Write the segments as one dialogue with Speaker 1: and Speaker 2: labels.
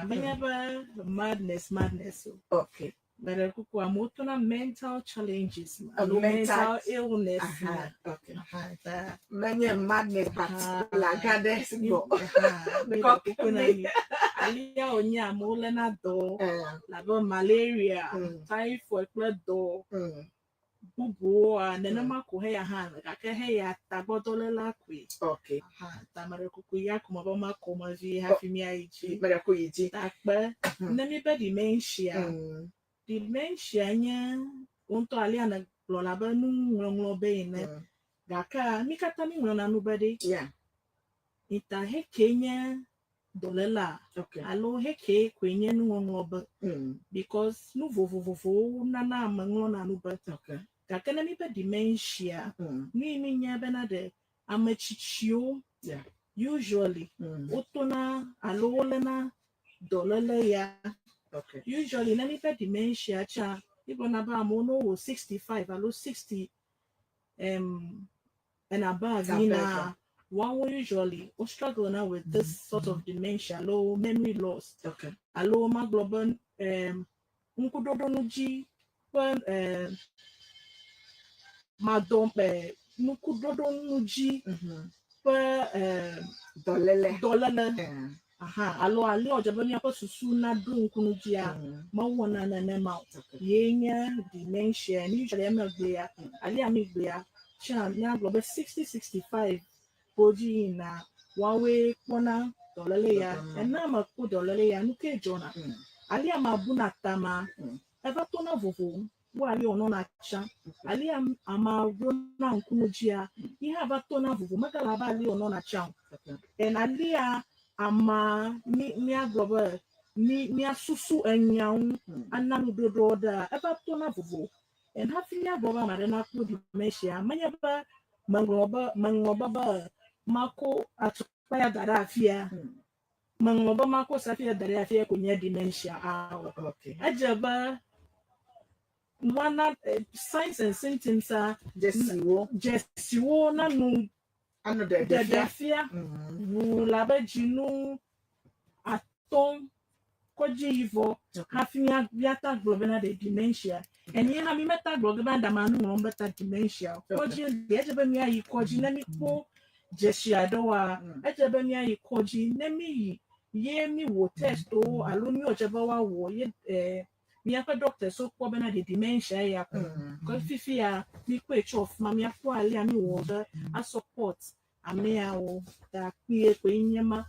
Speaker 1: Menye be madness madness o. Meɖe kuku, amewo tona mental challenges me alo mental illness me.
Speaker 2: Aha, ta menye madness particular gã ɖe si gbɔ.
Speaker 1: Meɖe kuku na mi. Alia wònye amewo léna dɔ abe malaria, typhoid kple dɔ bubuwoa, nenema ko heya hã le, gake heya tagbɔdɔléla koe. Aha, ta meɖe kuku ya ko me be makɔ me vie hafi míayi dzi.
Speaker 2: Meɖe ku yi dzi.
Speaker 1: Takpe ne mi be dementia, dementia nye ŋutɔ alia ne gblɔ la be nuŋlɔŋlɔ be ene. Gake mi katã mi ŋlɔna nu be ɖe. Ita heke nye dɔléla alo heke koe nye nuŋɔŋlɔ be because nu vovovovowo nana ame ŋlɔna nu be. Gake ne mi be dementia, nu yi mi nya bena ɖe ame tsitsiwo usually wotona alo woléna dɔléle ya. Usually ne mi be dementia tsa, mi gblɔna be amewo ne wowɔ 65 alo 60 and above yina, woawo usually wo struggle na with this sort of dementia alo memory loss alo magblɔ be ŋkuɖoɖonudzi ƒe madɔ ŋkuɖoɖonudzi ƒe
Speaker 2: dɔléle.
Speaker 1: Dɔléle. Aha, alo ale wòdze be míaƒe susu naɖo ŋku nu dzia, mewɔna nenema o. Ye nye dementia. Usually emegbea, alia mi gblɔa, tsã míagblɔ be 60 65 ƒo dzi yina, woawoe kpɔna dɔléle ya. Ene ame kpɔ dɔléle ya, nu ke dzɔna? Alia ma buna tama, eva tona vovo wo ali wònɔna tsã. Alia amea ɖona ŋku nu dzia, yi hã va tona vovo, megale abe ali wònɔna tsã o. En alia amea mi míagblɔ be mi míasusu enya ŋu ana nuɖoɖo ɖea, eva tona vovo. En hafi míagblɔ be ame aɖe nakpɔ dementia, menye be meŋlɔ be mako atukpa ya da ɖe afia, meŋlɔ be mako safi ya da ɖe afia ko nye dementia ao. Edze be woana signs and symptoms a
Speaker 2: dzesiwo
Speaker 1: dzesiwo nanu
Speaker 2: anɔ ɖeɖefia.
Speaker 1: Ɖeɖefia ʋuu le abe dzinu 5 kɔdzi yi vɔ hafi míata gblɔ bena ɖe dementia. Enye hã mi meta gblɔ ge be ɖama nu ŋlɔm be ta dementia o. Kɔdzi li, edze be míayi kɔdzi ne míkpɔ dzesi aɖewoa, edze be míayi kɔdzi. Ne míyi ye míwɔ testwo alo nu wòdze be woawɔ ye míaƒe doctors wo kpɔ bena ɖe dementia ya ko. Ke fifia míkpɔe tso afi ma míakpɔ alia míwɔ be a support ameawo ta kpuie koe nye ma.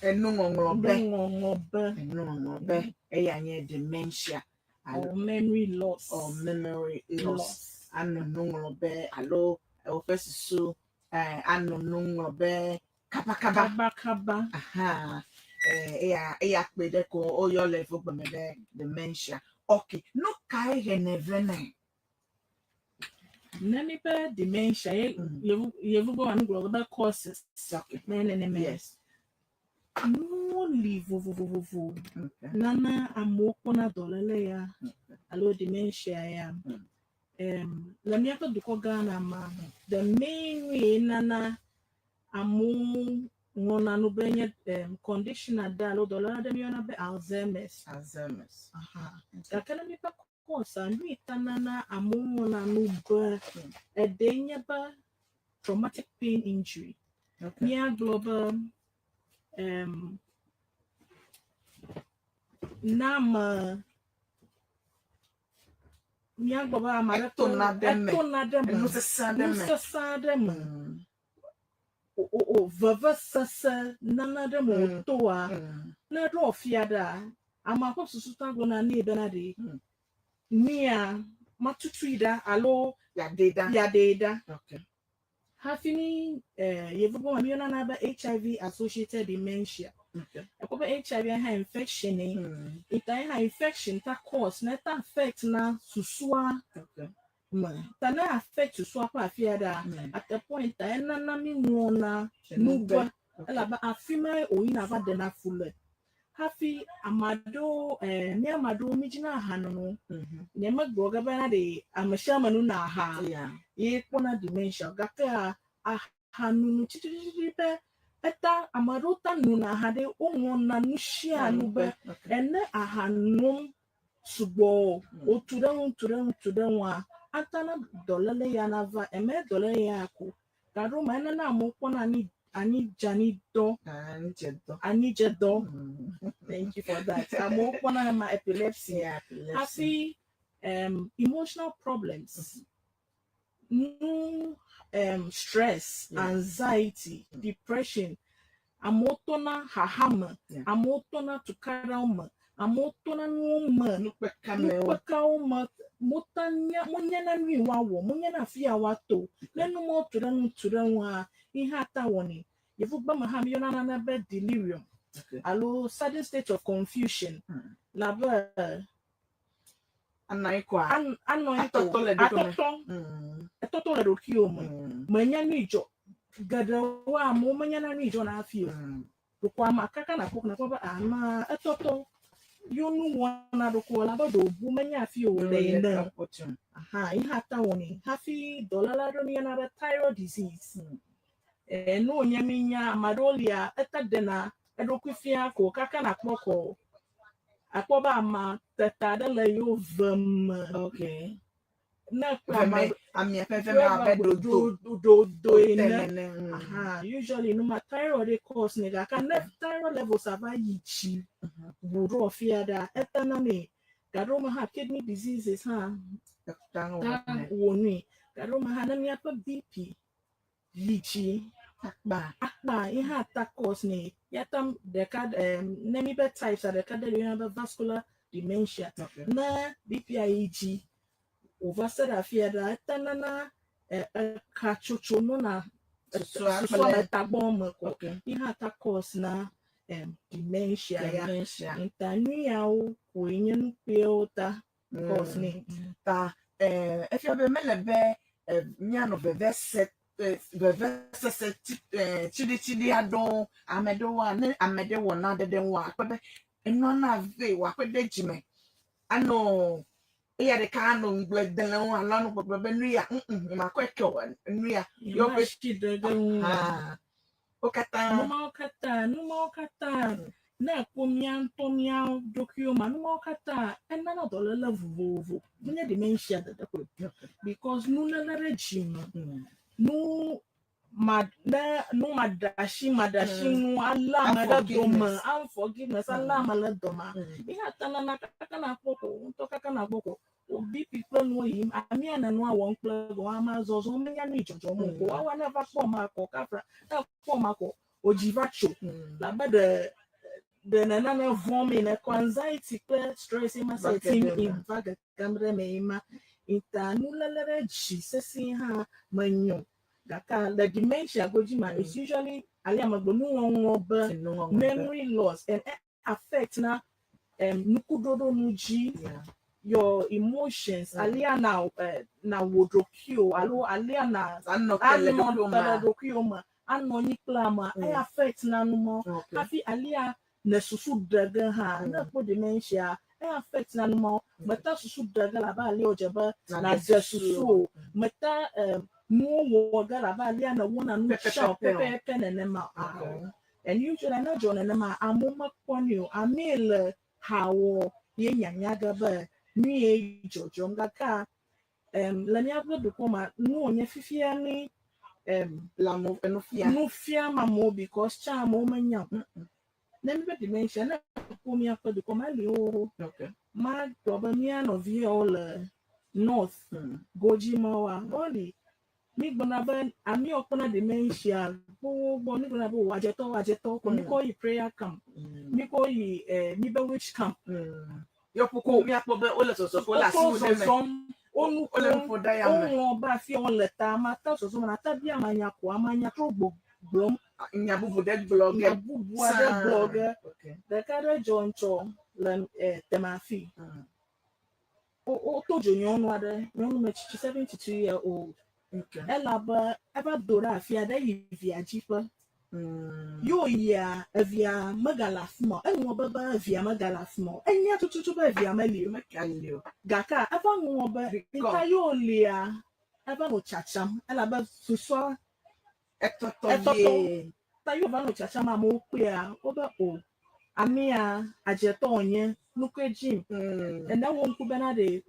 Speaker 2: Enuŋɔŋlɔ be.
Speaker 1: Nuŋɔŋlɔ be.
Speaker 2: Enuŋɔŋlɔ be eya nye dementia alo
Speaker 1: or memory loss.
Speaker 2: Or memory loss.
Speaker 1: Loss.
Speaker 2: Anɔ nuŋlɔ be alo woƒe susu anɔ nuŋlɔ be kabakaba.
Speaker 1: Kabakaba.
Speaker 2: Aha. Eya kpe ɖe ko woyɔ le yevu gbe me be dementia. Okay. Nu kae henɛ vɛ?
Speaker 1: Ne mi be dementia ye yevu gbe nu gblɔ be causes. Ne nenema. Nuwo li vovovovo nana amewo kpɔna dɔléle ya alo dementia ya. Le míaƒe dukɔ Ghana ma, the main way nana amewo ŋlɔna nu be nye condition aɖe alo dɔléle aɖe míeyɔna be Alzheimer's.
Speaker 2: Alzheimer's.
Speaker 1: Aha. Gake ne míƒe cause a, nu yi ta nana amewo ŋlɔna nu be eɖee nye be traumatic pain injury. Míagblɔ be na ame míagblɔ be ame aɖe
Speaker 2: Etona ɖe me.
Speaker 1: Etona ɖe me.
Speaker 2: Nu sesẽ aɖe
Speaker 1: Nu
Speaker 2: me.
Speaker 1: sesẽ aɖe me. O vevesese nana ɖe me wòtoa, ne eɖo afia ɖea, amea ƒe susu ta gblɔna nɛ bena ɖe nia matutui ɖa alo
Speaker 2: Yeaɖee ɖa.
Speaker 1: Yeaɖee ɖa. Hafi mi yevugbɔ me míeyɔna be HIV associated dementia. Ekpɔ be HIV hã infection ye. Ita hã infection ta cause ne ta affect na susua me. Ta ne affect susua ƒe afi aɖea, at a point ta enana mi ŋlɔna nu be elabe afi mae wòyina va ɖena fu le. Hafi ame aɖewo mía ame aɖewo mídzina ahanono. Nye megblɔ ge bena ɖe ame sia ame nona aha ye kpɔna dementia o. Gakea ahanono tsitsitsi be Eta ame aɖewo ta nona aha ɖe woŋlɔna nu sia nu be ene aha nom sugbɔ o wotu ɖe ŋu tu ɖe ŋu tu ɖe ŋua ata na dɔléle ya nava eme dɔléle ya ko gaɖo me enana amewo kpɔna anyi anyidzani dɔ
Speaker 2: Anyidzedɔ.
Speaker 1: anyidzedɔ thank you for that amewo kpɔna ema epilepsy
Speaker 2: Yeah, epilepsy.
Speaker 1: hafi emotional problems nu stress anxiety depression amewo tɔna xaxa me amewo tɔna tukaɖawo me amewo tɔna nuwo me
Speaker 2: Nukpekamewo.
Speaker 1: nukpekawo me mota nya monyana nu yi woawɔ monyana afi ya woato ne nu mawo tu ɖe ŋu tu ɖe ŋua yi hã ta wɔnɛ yevugbe me hã míeyɔna nane be delirium alo sudden state of confusion labe
Speaker 2: Anɔ anyi koa?
Speaker 1: Anɔ anyi ko
Speaker 2: Atɔtɔ le ɖokuiwò me.
Speaker 1: Atɔtɔ etɔtɔ le ɖokuiwò me menya nu yi dzɔ geɖewoa amewo menyana nu yi dzɔna hafi o ɖeko ame kaka nakpɔ nakpɔ be ama etɔtɔ yo nu wɔna ɖeko labe ɖe wòbu menya afi o le ene aha yi hã ta wɔnɛ hafi dɔléle aɖewo míeyɔna be thyroid disease nu wònye mínya ame aɖewo lia ete ɖena eɖokui fia ko kaka nakpɔ ko akpɔ be ama teta ɖe le yewo ve me ne ekpɔ ama
Speaker 2: Veme, amia ƒe veme abe dodo.
Speaker 1: Dodo ene.
Speaker 2: Nene.
Speaker 1: Aha, usually nu ma thyroid ye cause ne gake ne thyroid levels ava yi dzi ʋu ɖo afia ɖa etana nɛ gaɖewo me hã kidney diseases hã
Speaker 2: Ta
Speaker 1: ta wɔ nui gaɖewo me hã ne míaƒe BP yi dzi
Speaker 2: Akpa.
Speaker 1: Akpa ye hã ta cause nɛ ya ta ɖeka ne mi be types a ɖeka ɖe yɔna be vascular dementia ne BP a yi dzi wòva se ɖe afia ɖa etana na ekatsotso nɔna
Speaker 2: Susua
Speaker 1: susua
Speaker 2: kple
Speaker 1: le tagbɔ me ko ye hã ta cause na dementia ya
Speaker 2: Dementia.
Speaker 1: Nta nu yawo koe nye nu kpuiwo ta cause nɛ.
Speaker 2: Ta efia be mele be míanɔ veve se vevesese tsiɖitsiɖi aɖewo ame ɖewoa ne ame ɖe wɔ nane ɖe ŋua akpɔ be enua na vee wòakpe ɖe dzime anɔ eya ɖeka anɔ ŋugble dem le ŋu alo anɔ gbɔgblɔ be nu ya nyemakɔe ke o nu ya yewoƒe
Speaker 1: Nyemasi ɖe ɖe ŋu o.
Speaker 2: Ah, wo katã
Speaker 1: Nu mawo katã nu mawo katã ne ekpɔ mía ŋutɔ mía ɖokuiwo ma nu mawo katã enana dɔléle vovovo menye dementia ɖeɖe koe because nuléle ɖe dzi me nu ma ne nu maɖasi maɖasi nu alé ame ɖe dome
Speaker 2: Unforgiveness.
Speaker 1: Unforgiveness alé ame ɖe dɔmea ye hã ta nana kaka nakpɔ ko ŋutɔ kaka nakpɔ ko wo BP kple nuwo yim amea ne nua wɔm kple gɔ̃ ama zɔzɔm menya nu yi dzɔdzɔm o ko woawoa ne va kpɔ ma kɔ kafra ne kpɔ ma kɔ wòdzi va tso labe ɖe ɖe nenane vɔ̃m ene kɔ anxiety kple stress ye ma
Speaker 2: Va
Speaker 1: se
Speaker 2: ge
Speaker 1: ti
Speaker 2: ɖe eme.
Speaker 1: Va gegem ɖe eme ye ma nta nuléle ɖe dzi sesĩe hã menyo gake le dementia godzi ma it's usually ale amegbe nuŋɔŋlɔ be
Speaker 2: Nuŋɔŋlɔ be.
Speaker 1: Memory loss and e affect na nukuɖoɖo nu dzi your emotions alia na wò ɖokuiwò alo alia na
Speaker 2: Anɔ te le
Speaker 1: anɔ
Speaker 2: ɖokuiwò
Speaker 1: te le
Speaker 2: mea.
Speaker 1: Ɖokuiwò me anɔ anyi kple amea e affect na nu mawo hafi alia ne susu ɖe ge hã ne ekpɔ dementia e affect na nu mawo meta susu ɖe ge labe alia wòdze be
Speaker 2: Nàɖe
Speaker 1: nàɖe
Speaker 2: susu
Speaker 1: susu
Speaker 2: o.
Speaker 1: O meta nuwo wɔ ge labe alia ne wɔna nu tsã o
Speaker 2: Pɛpɛpɛ o.
Speaker 1: Pɛpɛpɛ nenema o and usually ne dzɔ nenema amewo mekpɔnɛ o amee le ha wɔ ye nyanya ge be nu ye dzɔdzɔm gake le míaƒe dukɔ ma nu wònye fifia ni
Speaker 2: Le amewo enu fia.
Speaker 1: Nu fiam amewo because tsã amewo menya o ne mi be dementia ne kpɔ míaƒe dukɔ ma li xoxo magblɔ be mía nɔviawo le north godzi mawoa woli mi gblɔna be amewo kpɔna dementia gbogbo gbɔ mi gblɔna be o adzetɔ adzetɔ ko mi kɔ yi prayer camp mi kɔ yi mi be witch camp
Speaker 2: Yɔƒo ko míakpɔ be wole zɔzɔm wole asi
Speaker 1: wokɔ
Speaker 2: wo ɖe me.
Speaker 1: Zɔzɔm wonu
Speaker 2: Wole nu ƒo ɖe ya me.
Speaker 1: Woŋlɔ be afi wole ta ama te zɔzɔm na te bia amanya ko amanya trɔ gblɔm
Speaker 2: Nya bubu ɖe gblɔ ge.
Speaker 1: Nya bubu aɖe
Speaker 2: Saa.
Speaker 1: Gblɔ ge ɖeka ɖe dzɔ ŋtsɔ le temafi woto dzo nyɔnu aɖe nyɔnu me tsitsi 72 year old elabe eva do ɖe afi aɖe yi via dziƒe Yo yia evia megale afi ma o. Eŋlɔ be evia megale afi ma o. Enya tututu be evia meli o.
Speaker 2: Mekali o.
Speaker 1: Gake eva ŋlɔ be
Speaker 2: Recall.
Speaker 1: Nta yo lia eva nɔ tsatsam elabe susua
Speaker 2: Etɔtɔ
Speaker 1: Etɔtɔ.
Speaker 2: Vie.
Speaker 1: Ta ye wòva nɔ tsatsam amewo kpɔea, wobe o, amea adzetɔ wònye, nukoe dzim. Ene wɔ ŋku bena ɖe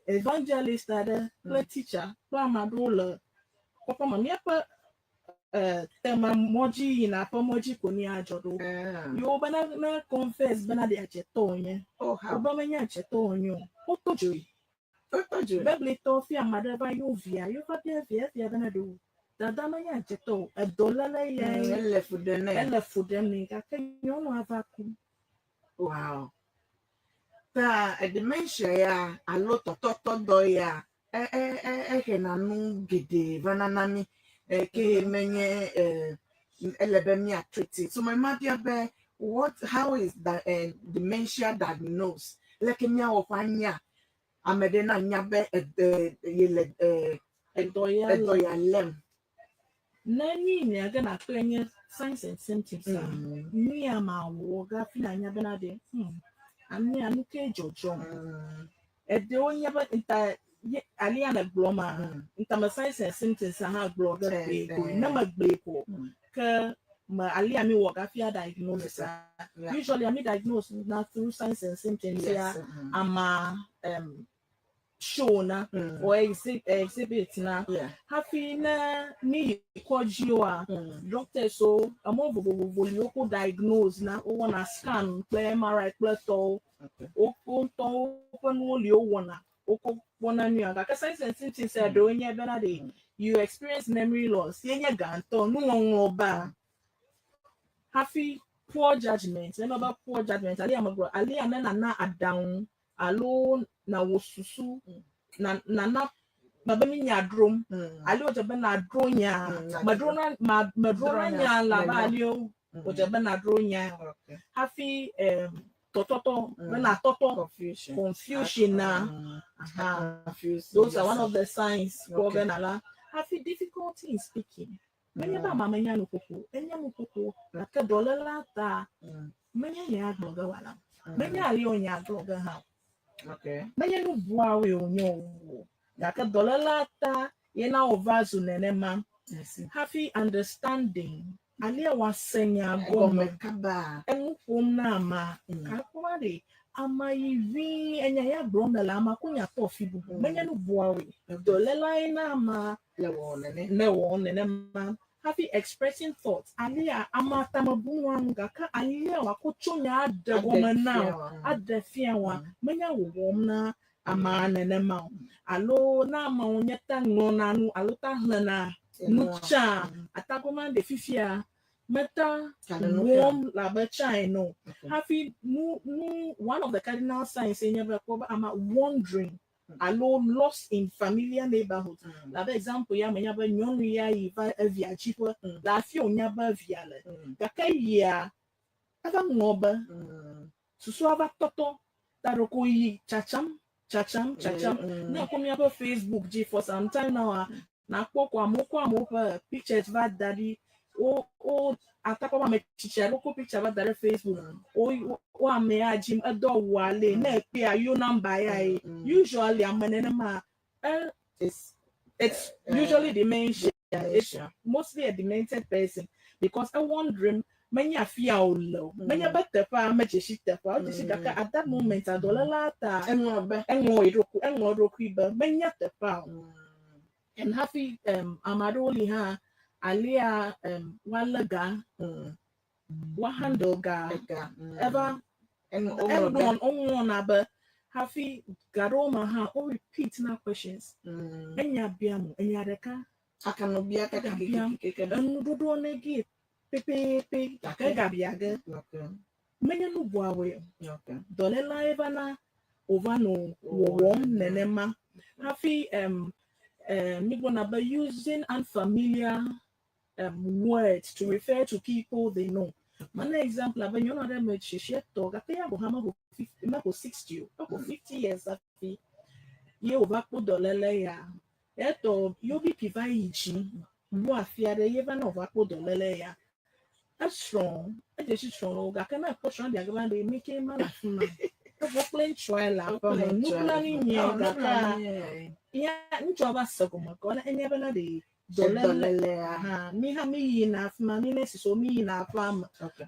Speaker 1: evangelist aɖe kple teacher kple ame aɖewo le kɔƒe me. Míaƒe tema mɔdzi yina aƒe mɔdzi ko ni adzɔ ɖo. Yewo bena ne confess bena ɖe adzetɔ wònye.
Speaker 2: Oh, how?
Speaker 1: Wobe menye adzetɔ wònye o. Woto dzoe.
Speaker 2: Woto dzoe.
Speaker 1: Beblitɔ fia ame aɖe va yɔ via, yɔ va bia via, via bena ɖe o. Dada menye adzetɔ o. Edɔléle yae.
Speaker 2: Ele fu ɖem nɛ.
Speaker 1: Ele fu ɖem nɛ gake nyɔnua va ku.
Speaker 2: Wow. Ta dementia ya alo tɔtɔtɔdɔ ya ehena nu geɖe vana na mí ke menye ele be mía treat. So me ma bia be what how is the dementia diagnosed? Leke míawɔ ƒe anya ame ɖe na nya be yele
Speaker 1: Edɔ ya
Speaker 2: edɔ ya lém.
Speaker 1: Ne nui nya ge nakpɔe nye signs and symptoms a, nu ya ma wɔ hafi nanya bena ɖe amea nu ke dzɔdzɔm. Eɖewo nye be nta ye alia ne gblɔ ma nta me signs and symptoms hã gblɔ ge kpuie ko. Ne megblɔe ko ke me alia mi wɔ hafi a diagnose a. Usually ami diagnose na through signs and symptoms ya ama show na or exhibit na. Hafi ne mi yi kɔdzi oa, doctors wo emɔ vovovovo li wokɔ diagnose na wowɔna scan kple MRI kple tɔwo. Wo ŋutɔwo ƒe nuwo li wowɔna wokɔ kpɔna nuya gake signs and symptoms ya ɖewo nye bena ɖe you experience memory loss ye nye gãtɔ nuŋɔŋlɔ ba hafi poor judgement ne be poor judgement ali ame gblɔ ali ame nana aɖaŋu alo na wò susu na nana mebe mi nya drom ali wòdze be nadro nya medrona ma medrona nya le abe ali wòdze be nadro nya hafi tɔtɔtɔ be natɔtɔ
Speaker 2: Confusion.
Speaker 1: Confusion na aha. Those are one of the signs kpɔ be nala hafi difficulty in speaking menye be ama menya nuƒoƒo enya nuƒoƒo gake dɔléla ta menye nya gblɔ ge wòala menye ali wònya gblɔ ge hã o. Menye nu buawoe wònye o gake dɔléla ta yena wòva zu nenema
Speaker 2: I see.
Speaker 1: Hafi understanding alia wòase nya gɔme
Speaker 2: Gɔme kaba.
Speaker 1: Enu ƒom na ama kakpɔma ɖe ama yi vi enya ya gblɔm le la ama ko nya tɔ fi bubu menye nu buawoe dɔléla ye na ama
Speaker 2: Le wɔ nene.
Speaker 1: Ne wɔ nenema hafi expressing thoughts alia ama tamebunua nu gake alia wòakɔ tso nya aɖe gɔme na o aɖe fia wa menya wɔwɔm na ama nenema o alo na amewo nye ta ŋlɔna nu alo ta xlẽna nu tsã atagɔma ɖe fifia meta wɔm le abe tsã ene o hafi nu nu one of the cardinal signs ye nye be kpɔ be ama wandering alo lost in familiar neighborhood le abe example ya menya be nyɔnu ya yi va evia dziƒe le afi wònya be evia le gake yia eva ŋlɔ be susua va tɔtɔ ta ɖeko yi tsatsam tsatsam tsatsam ne ekɔ míaƒe Facebook dzi for some time now a nakpɔ ko amewo kɔ amewo ƒe pictures va da ɖi wo wo atakpɔ be ame tsitsi aɖewo kɔ picture va da ɖe Facebook wo wo amea dzim edɔ wua le ne ekpea yo number ya ye usually ame nenema it's usually dementia. It's mostly a demented person because e wondering menye afia o le o menye be teƒea medze si teƒea wodze si gake at that moment adɔléla ta
Speaker 2: Eŋlɔ be.
Speaker 1: Eŋlɔ eɖokui eŋlɔ eɖokui be menya teƒea o and hafi ame aɖewo li hã alia woalé ga woa handle ga
Speaker 2: Ega.
Speaker 1: Eva
Speaker 2: Eŋlɔ be.
Speaker 1: Eŋlɔ woŋlɔna be hafi ga ɖewo me hã wo repeat na questions enya biam o enya ɖeka
Speaker 2: Akanɔ bia kaka
Speaker 1: Biam.
Speaker 2: keke.
Speaker 1: Enuɖoɖo ne ge pépépé gake gabia ge menye nu buawoe o dɔléla ye va na wòva nɔ wɔwɔm nenema hafi mi gblɔna be using unfamiliar words to refer to people they know. Mana example abe nyɔnu aɖe me tsitsi etɔ gake ya gɔ̃ hã mexɔ 50 mexɔ 60 o exɔ 50 years hafi ye wòva kpɔ dɔléle ya etɔ yewo BP va yi dzi wu afi aɖe ye va na wòva kpɔ dɔléle ya esrɔ̃ edze si srɔ̃ o gake ne ekpɔ srɔ̃ ɖia ge va ɖe mi ke ma le afi ma evɔ kple ŋutsua le aƒe me nublanui nye gake ya ŋutsua va se gɔme kɔ ne enye bena ɖe. Dɔléle.
Speaker 2: Dɔlélea.
Speaker 1: Aha, mi hã mi yina afi ma, mi nurses mi yina aƒea me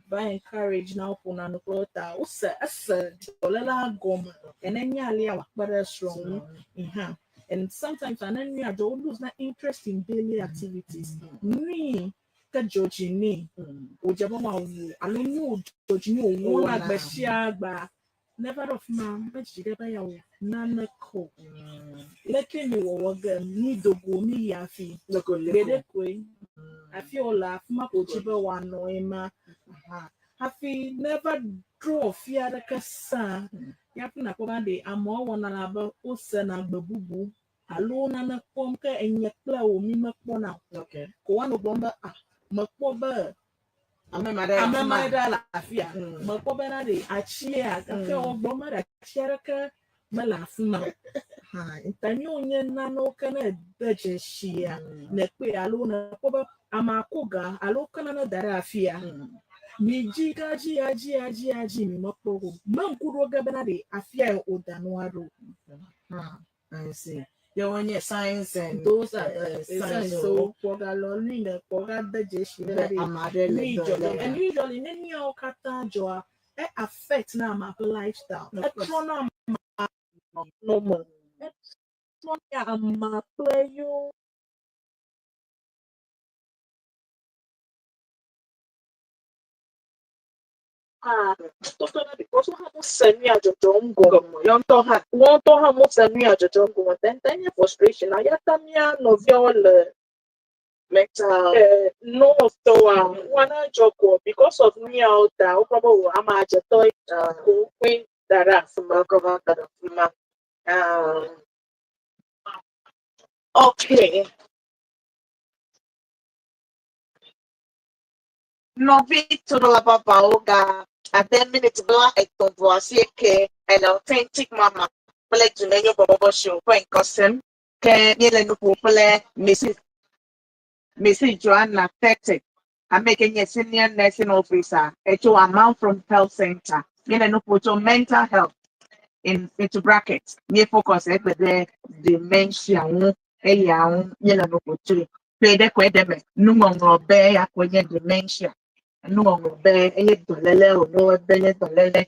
Speaker 1: va encourage na wo ƒona nu kple wo ta wose ese dɔlélea gɔme ene nya alea wòakpe ɖe srɔ̃ ŋu. Aha. And sometimes ane nu ya dzɔ wo lose na interest in daily activities. Nui ke dzɔ dzi nɛ wòdze be wòawu alo nu wòdzɔ dzi nɛ wòwɔna
Speaker 2: Wòwɔna.
Speaker 1: gbe sia gbea neva ɖo afi ma medzi ɖe be yeawɔ naneke o. Leke mi wɔwɔ ge mi dogo mi yi afi
Speaker 2: Leko
Speaker 1: gbe
Speaker 2: leko.
Speaker 1: ɖe koe afi wòle afi ma ko dzi be wòanɔ ema. Aha. Hafi neva ɖo afi aɖeke sã yafi nakpɔ be ɖe amewo wɔna abe wosena gbe bubu alo nane kpɔm ke enye kple wò mi mekpɔna o. Ko woanɔ gblɔm be ah mekpɔ be
Speaker 2: Ame ma ɖe
Speaker 1: ame
Speaker 2: afi
Speaker 1: ma
Speaker 2: ma.
Speaker 1: ɖe le afia. Mekpɔ bena ɖe atsia gake wogblɔm be ɖe atsi aɖeke mele afi ma o. Hã, ta ne wonye nanewo ke ne de dzesia nekpɔe alo nekpɔ be amea ko ga alo ke nane da ɖe afia mi dzi ga dzi adzi adzi adzi mi mekpɔ o. Me ŋku ɖo ge bena ɖe afia ye wòda nua ɖo. Hã.
Speaker 2: I see. Ye wonye signs and
Speaker 1: Those are the
Speaker 2: signs
Speaker 1: signs.
Speaker 2: o.
Speaker 1: So kpɔga lɔ nui ne kpɔga de dzesi
Speaker 2: Be
Speaker 1: bena ɖe
Speaker 2: ame aɖe le
Speaker 1: nui
Speaker 2: dɔ
Speaker 1: dzɔdzɔm.
Speaker 2: lém.
Speaker 1: And usually ne nuyawo katã dzɔa, e affect na amea ƒe lifestyle.
Speaker 2: Of course.
Speaker 1: Etrɔna amea nɔnɔme. Etrɔna amea kple yewo hã tɔtɔna because wo hã wose nu ya dzɔdzɔm gɔme.
Speaker 2: Yɔ ŋutɔ hã.
Speaker 1: Wɔn ŋutɔ hã wose nu ya dzɔdzɔm gɔme. Then then nye frustration. Eya ta mía nɔviawo le
Speaker 2: Mental.
Speaker 1: North-tɔwoa, woana dzɔ ko because of nu yawo ta wokpɔ be wo ame adzetɔ ko woe da ɖe afi ma.
Speaker 2: Wokɔ da ɖe afi ma. Okay. Nɔvi toɖola vavawo ga ade miniti 38 ele Authentic Mama kple Dumenyo Bɔbɔbɔ Show ƒe ŋkɔsem ke míele nu ƒom kple Mrs. Joanna Tete, ame ke nye senior nursing officer etso Amanfrom Health Center. Míele nu ƒom tso mental health in into brackets. Míe focus egbe ɖe dementia ŋu eya ŋu míele nu ƒom tsoe. Ƒe ɖe koe ɖe me nuŋɔŋlɔ be ya koe nye dementia. Nuŋɔŋlɔ be enye dɔléle wònyo ebe nye dɔléle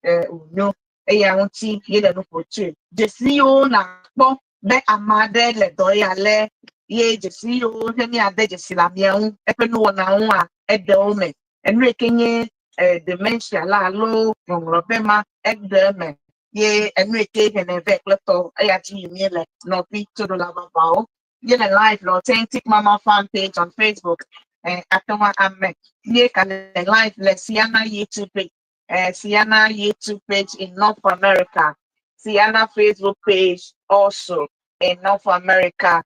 Speaker 2: wònyo eya ŋuti míele nu ƒom tsoe. Dzesi yiwo nakpɔ be ame aɖe le dɔ ya lé ye dzesi yiwo he míade dzesi le amea ŋu eƒe nuwɔna ŋua eɖewo me. Enu yi ke nye dementia la alo ŋɔŋlɔ be ma eɖe eme ye enu yi ke hene vɛ kple tɔ eya dzi yi míele nɔvi toɖola vavawo. Míele live le Authentic Mama fan page on Facebook. Ate ŋu ame míeka le live le Siana YouTube page, Siana YouTube page in North America, Siana Facebook page also in North America.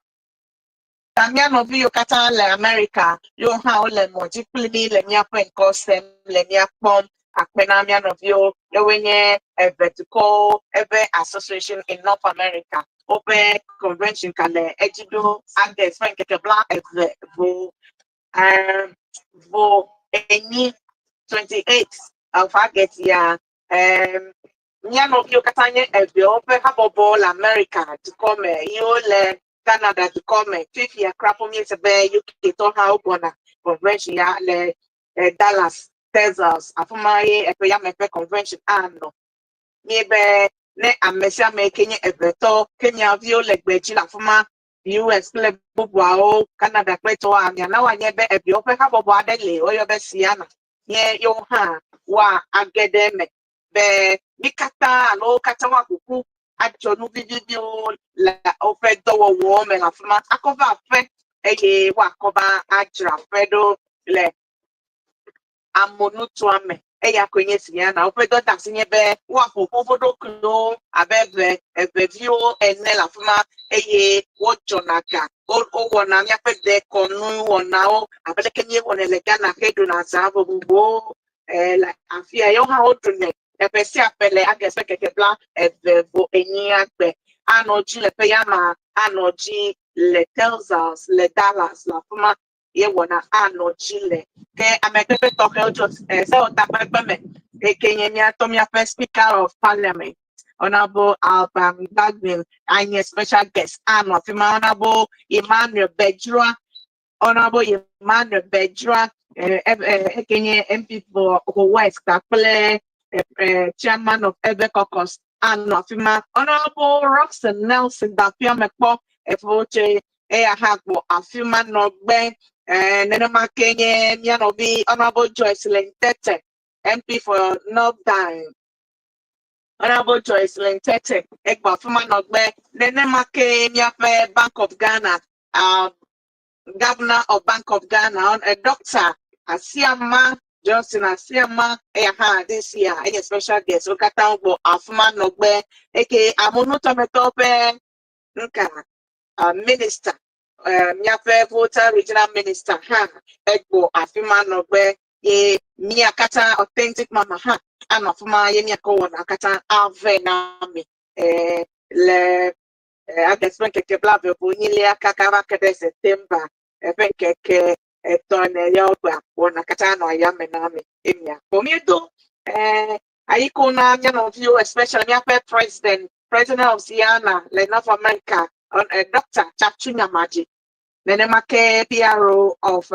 Speaker 2: Ta mía nɔvi yiwo katã le America, yewo hã wole mɔ dzi kpli mí le míaƒe ŋkɔ sem le mía kpɔm akpe na mía nɔviwo. Yewoe nye Evedukɔwo eƒe Association in North America. Woƒe convention ka le edzi ɖo August ƒe ŋkeke 20 vo enyi 28 of August ya. Mía nɔviwo katã nye eveawo ƒe habɔbɔ le America dukɔ me yiwo le Canada dukɔ me. Fifia kura ƒo míese be UK tɔ hã wogbɔna convention ya le Dallas, Texas. Afi ma ye eƒe yame ƒe convention anɔ. Míebe ne ame sia ame ke nye evetɔ ke miaviwo le gbedzi le afi ma US kple bubuawo Canada kple tɔwoa miana woanye be eviawo ƒe habɔbɔ aɖe le woyɔ be Siana nye yewo hã woa age ɖe eme be mí katã alo wo katã woaƒoƒu adzɔ nu viviviwo le woƒe dɔwɔwɔwo me le afi ma akɔ va aƒe eye woakɔ va adzra aƒe ɖo le amonutoa me. Eya koe nye Siana. Woƒe dɔdeasi nye be woaƒoƒu wo ɖokuiwo abe eve eveviwo ene le afi ma eye wodzɔna ga. Wowɔna míaƒe dekɔnu wɔnawo abe leke míewɔnɛ le Ghana heɖuna azã vovovowo le afia. Yewo hã woɖunɛ eƒe sia ƒe le August ƒe ŋkeke 24 gbe. Anɔ dzi le ƒe ya ma anɔ dzi le Texas le Dallas le afi ma ye wɔna anɔ dzi le. Ke amekpekpe tɔxɛwo tso sewɔtakpekpe me eke nye míatɔ míaƒe Speaker of Parliament
Speaker 3: Honorable Alban Bagbin anye special guest anɔ afi ma. Honorable Emmanuel Bedzrah, Honorable Emmanuel Bedzrah, eke nye MP for Ho West kpakple chairman of Ewe Caucus anɔ afi ma. Honorable Rockson Nelson Dafeamekpor efo tse eya hã gbɔ afi ma nɔgbe. Nenema ke nye mía nɔvi Honorable Joyce Tetteh, MP for North Dan. Honorable Joyce Tetteh egbɔ afi ma nɔgbe. Nenema ke míaƒe Bank of Ghana, Governor of Bank of Ghana, Dr. Asiama Johnson Asiama, eya hã this year enye special guest. Wo katã gbɔ afi ma nɔgbe. Eke amonutɔmetɔwo ƒe nka minister, míaƒe Volta Regional Minister hã egbɔ afi ma nɔgbe. Ye mía katã Authentic Mama hã anɔ afi ma ye míakɔ wɔna katã ave na mi le August ƒe ŋkeke 29 kaka va ke ɖe September ƒe ŋkeke 3 enelia gbea wɔna katã nɔ ayame na mi ye miakpɔ. Míedo ayiko na mía nɔviwo, especially míaƒe president of Ziana le North America, Dr. Tsatsu Nyamadzi. Nenema ke PRO of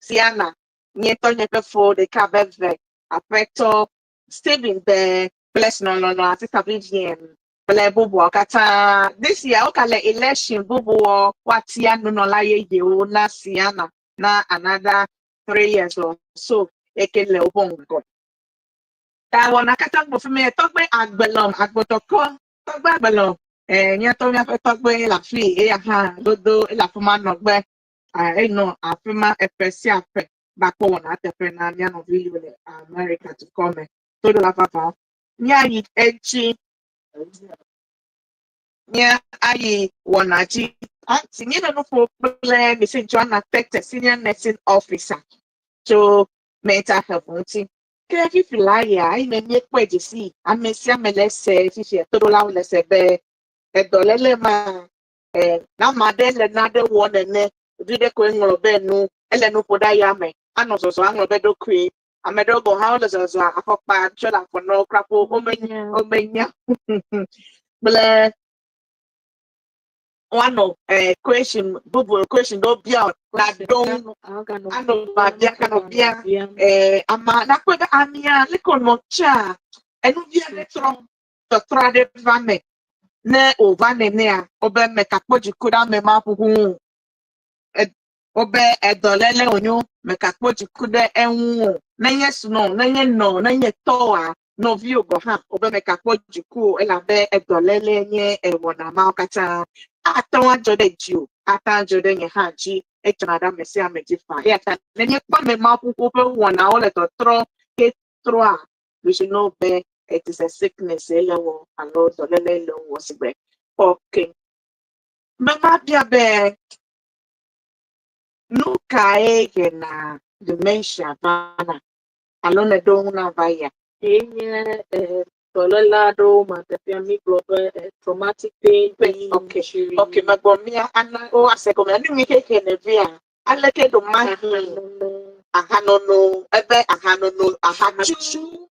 Speaker 3: Ziana, nye ŋutɔ nye ƒe fo ɖeka be ve aƒetɔ Stephen de kple srɔ̃lɔlɔ Asita Vivian kple bubuawo katã. This year wogale election bubuwo woatia nunɔla yeyewo na Ziana na another 3 years or so eke le woƒe ŋgɔ. Ta wɔna katã gbɔ fi mi tɔgbe agbelɔm agbotɔkɔ tɔgbe agbelɔm míatɔ míaƒe tɔgbe le afi eya hã dodo ele afi ma nɔgbe enɔ afi ma eƒe sia ƒe va kpɔ wɔna teƒe na mía nɔvi yiwo le America dukɔ me. Toɖola vavã míayi edzi mía ayi wɔna dzi. Aunty míele nu ƒom kple Mrs. Joanna Tetteh, senior nursing officer tso mental health ŋuti. Ke fifi la ya eyime míekpɔe dze sii ame sia ame le ese fifi toɖolawo le se be edɔléle ma ne ame aɖe le nane wɔ nene vi ɖe koe ŋlɔ be nu ele nu ƒo ɖe ayame anɔ zɔzɔ aŋlɔ be ɖokui. Ame ɖewo gɔ̃ hã wole zɔzɔ afɔkpa tsɔ le afɔ na wo kura ƒo womenya kple woanɔ question bubu question ɖewo bia wo gaɖo anɔ biabia ganɔ bia ama nakpɔe be amea leke wònɔ tsaa enuvi aɖe trɔ tɔtrɔ aɖe va me ne wòva nenea wobe mekakpɔ dziku ɖe ame ma ƒuƒu ŋu o. Wobe edɔléle wònyo mekakpɔ dziku ɖe eŋu o. Nenye srɔ̃ nenye nɔ nenye tɔa nɔviwò gɔ̃ hã wobe mekakpɔ dziku o elabe edɔléle nye ewɔna mawo katã ate ŋu adzɔ ɖe dziwò ate ŋu adzɔ ɖe nye hã dzi edzɔna ɖe ame sia ame dzi faa eya ta ne míekpɔ ame mawo ƒuƒu ƒe wɔnawo le tɔtrɔ ke trɔa, we should know be it is a sickness ele wɔ alo dɔléle le wɔ si gbe. Okay. Mema bia be nu kae hena dementia vana alo ne ɖo ŋu na va yia?
Speaker 1: Enye dɔléle aɖewo ma teƒea mi gblɔ be traumatic pain, pain injury.
Speaker 3: Okay, megbɔ mía ana wo ase gɔme nu mi keke ne via aleke ɖo mahi
Speaker 1: Ahanono.
Speaker 3: Ahanono ebe ahanono ahatsu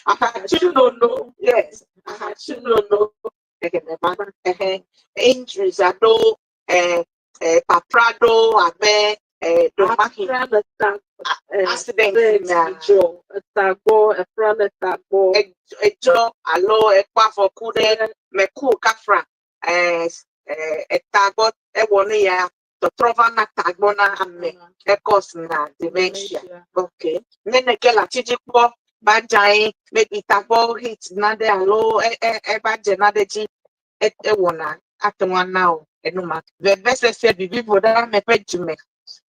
Speaker 3: ahatsu nono, yes, ahatsu nono keke ne va ehe injuries aɖewo papra ɖewo abe ɖomahi
Speaker 1: Efra le ta
Speaker 3: accident na
Speaker 1: dzɔ etagbɔ efra le tagbɔ.
Speaker 3: Edzɔ alo ekpɔ afɔku ɖe meku kafra etagbɔ ewɔ nu ya tɔtrɔ va na tagbɔ na ame ecause na dementia. Okay, nene ke le atsi dzi kpɔ va dze anyi maybe tagbɔ hit na ɖe alo eva dze na ɖe dzi ewɔna ate ŋu ana o enu ma vevesese vivivo ɖe ame ƒe dzime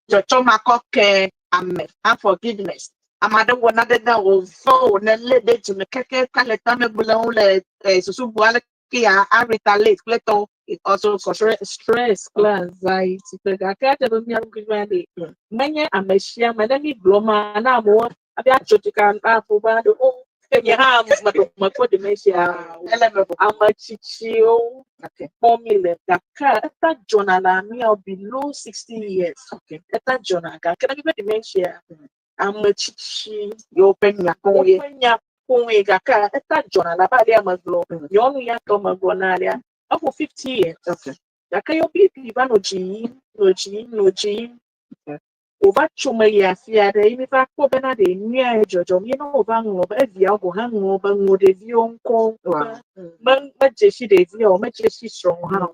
Speaker 3: dzɔdzɔ makɔ ke ame unforgiveness ame aɖe wɔ nane na wò vɔ wò nelé ɖe dzime keke ka le tame gblẽ wo le susu bu aleke ya a retaliate kple tɔwo it also causes
Speaker 1: Stress kple anxiety kple gake ate be míaƒe va ɖe menye ame sia ame ne mi gblɔ ma na amewo hafi atso tsika afɔ va ɖo o ke nye hã mekpɔ dementia o.
Speaker 3: Ele me vɔ.
Speaker 1: Ame tsitsiwo kpɔ mi le gake eta dzɔna le míawo below 60 years eta dzɔna gake ne mi be dementia ame tsitsi
Speaker 3: yewo ƒe nya koŋ ye
Speaker 1: woƒe nya Koŋue gake eta dzɔna le abe alea megblɔ. Nyɔnu ya tɔ megblɔ na alea. Eƒo 50 years. Gake yewo BP va nɔ dzi yim, nɔ dzi yim, nɔ dzi yim. Wòva tso me yi afi aɖe ye mi va kpɔ bena ɖe nua ye dzɔdzɔm ye ne wòva ŋlɔ be eviawo gɔ̃ hã ŋlɔ be ŋlɔ ɖeviwo ŋkɔ be medze si ɖeviawo, medze si srɔ̃ hã o.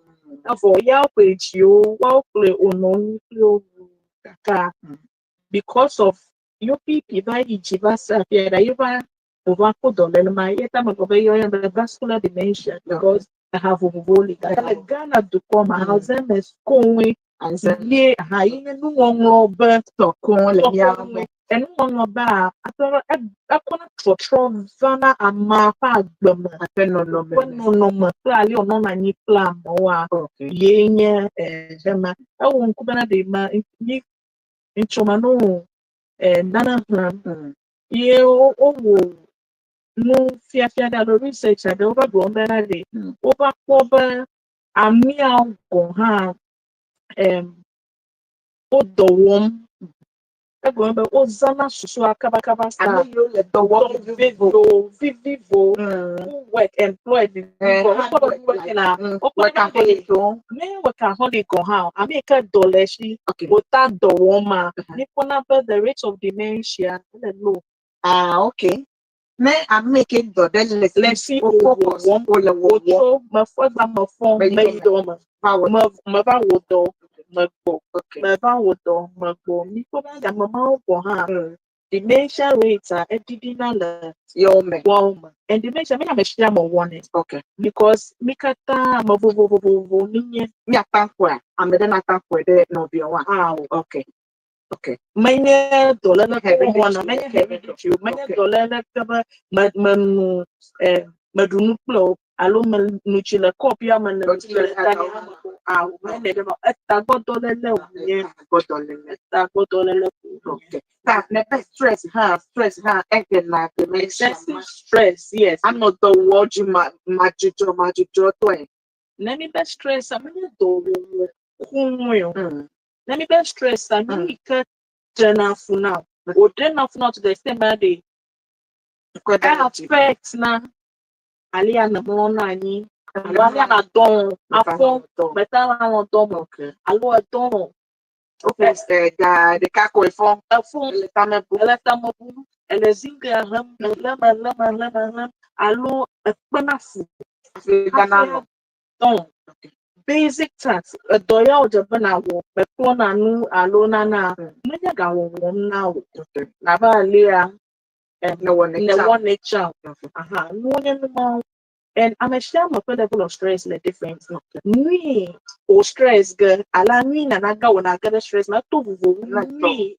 Speaker 1: Evɔ yawo koe dziwo, woawo kple wònɔ nu kpli wo gakea because of yewo BP va yi dzi va se afi aɖe ye va wòva kpɔ dɔléle ma ye ta megblɔ be yɔyɔ be vascular dementia because eha vovovowo li gake le Ghana dukɔ me Alzheimer's koŋue ye ha ye nye nuŋɔŋlɔ be
Speaker 2: Tɔ koŋ le mía me.
Speaker 1: Enuŋɔŋlɔ be a ate ŋu ekɔna trɔtrɔ vana amea ƒe agbe me
Speaker 2: Ƒe nɔnɔme
Speaker 1: ƒe
Speaker 2: me.
Speaker 1: Nɔnɔme kple ale wònɔna anyi kple amewoa ye nye ema. Ewɔ ŋku bena ɖe ma mi ŋtsɔ ma no nane xlẽm ye wowɔ nu fiafia ɖe alo research aɖe wova gblɔ bena ɖe wova kpɔ be ameawo gɔ̃ hã wo dɔ wɔm egɔme be wozãna susua kabakaba sa
Speaker 2: Ame yiwo le dɔ wɔm
Speaker 1: vivivo vivivo who work employed vivivo
Speaker 2: hard
Speaker 1: wokpɔ be
Speaker 2: work,
Speaker 1: working na wokpɔ be
Speaker 2: workaholic wo.
Speaker 1: Ne workaholic gɔ̃ hã ame yi ke dɔ le esi wòta dɔ wɔm ma míekpɔna be the rate of dementia ele low.
Speaker 2: Ah, okay. Ne ame yi ke dɔ ɖe le
Speaker 1: Le si
Speaker 2: wo focus
Speaker 1: wòwɔm
Speaker 2: wole wɔwɔm
Speaker 1: wòtso mefɔ egba mefɔ
Speaker 2: Meyi
Speaker 1: meyi
Speaker 2: dɔ
Speaker 1: dɔ me
Speaker 2: va wɔ
Speaker 1: me meva wɔ dɔ megbɔ meva wɔ dɔ megbɔ míkpɔ be ame mawo gɔ̃ hã dementia rate a eɖiɖina le
Speaker 2: Yewo me.
Speaker 1: Woawo me and dementia menye ame sia ame wɔnɛ because mí katã ame vovovovovo míenye.
Speaker 2: Míata xɔea ame ɖe nata xɔe ɖe nɔviawoa?
Speaker 1: Awo. Menye dɔléle ko wɔna menye hereditary o menye dɔléle ke be me menu meɖu nu kple o alo menu tsi le kɔpia me nenu tsi le ta nye hã mekpɔ awo menye ɖe ma etagbɔdɔléle wònye.
Speaker 2: Gbɔdɔléle.
Speaker 1: Etagbɔdɔléle ko wònye.
Speaker 2: Okay. Ta ne be stress hã ehena dementia.
Speaker 1: Excessive stress, yes.
Speaker 2: Anɔ dɔ wɔ dzi ma madzudzɔ madzudzɔtɔe.
Speaker 1: Ne mi be stress a menye dɔwɔwɔ koŋue o. Ne mi be stress a nu yi ke ɖena fu na o wòɖena fu na to the extent be ɖe
Speaker 2: Kɔ da ɖe dzi.
Speaker 1: Affect na alia nèmlɔna anyi alo alia nàdɔ afɔ meta alɔ dɔ me alo edɔ
Speaker 2: Okay, ga ɖeka koe fɔ.
Speaker 1: Efɔ
Speaker 2: Ele tame bum.
Speaker 1: Ele tame bum ele zingia hem ele me ele me ele me ele alo ekpena fu
Speaker 2: Hafi gana nɔ.
Speaker 1: Dɔn basic task edɔ ya wòdze be nàwɔ mekplɔna nu alo nana menye gawɔwɔm na wò abe alea
Speaker 2: Newɔnɛ tsã.
Speaker 1: Newɔnɛ tsã aha nuwo nye nu mawo and ame sia ame ƒe level of stress le different. Nui o stress ge ala nui nana ge wòna ge ɖe stress me eto vovo wu
Speaker 2: Na tɔ.
Speaker 1: Nui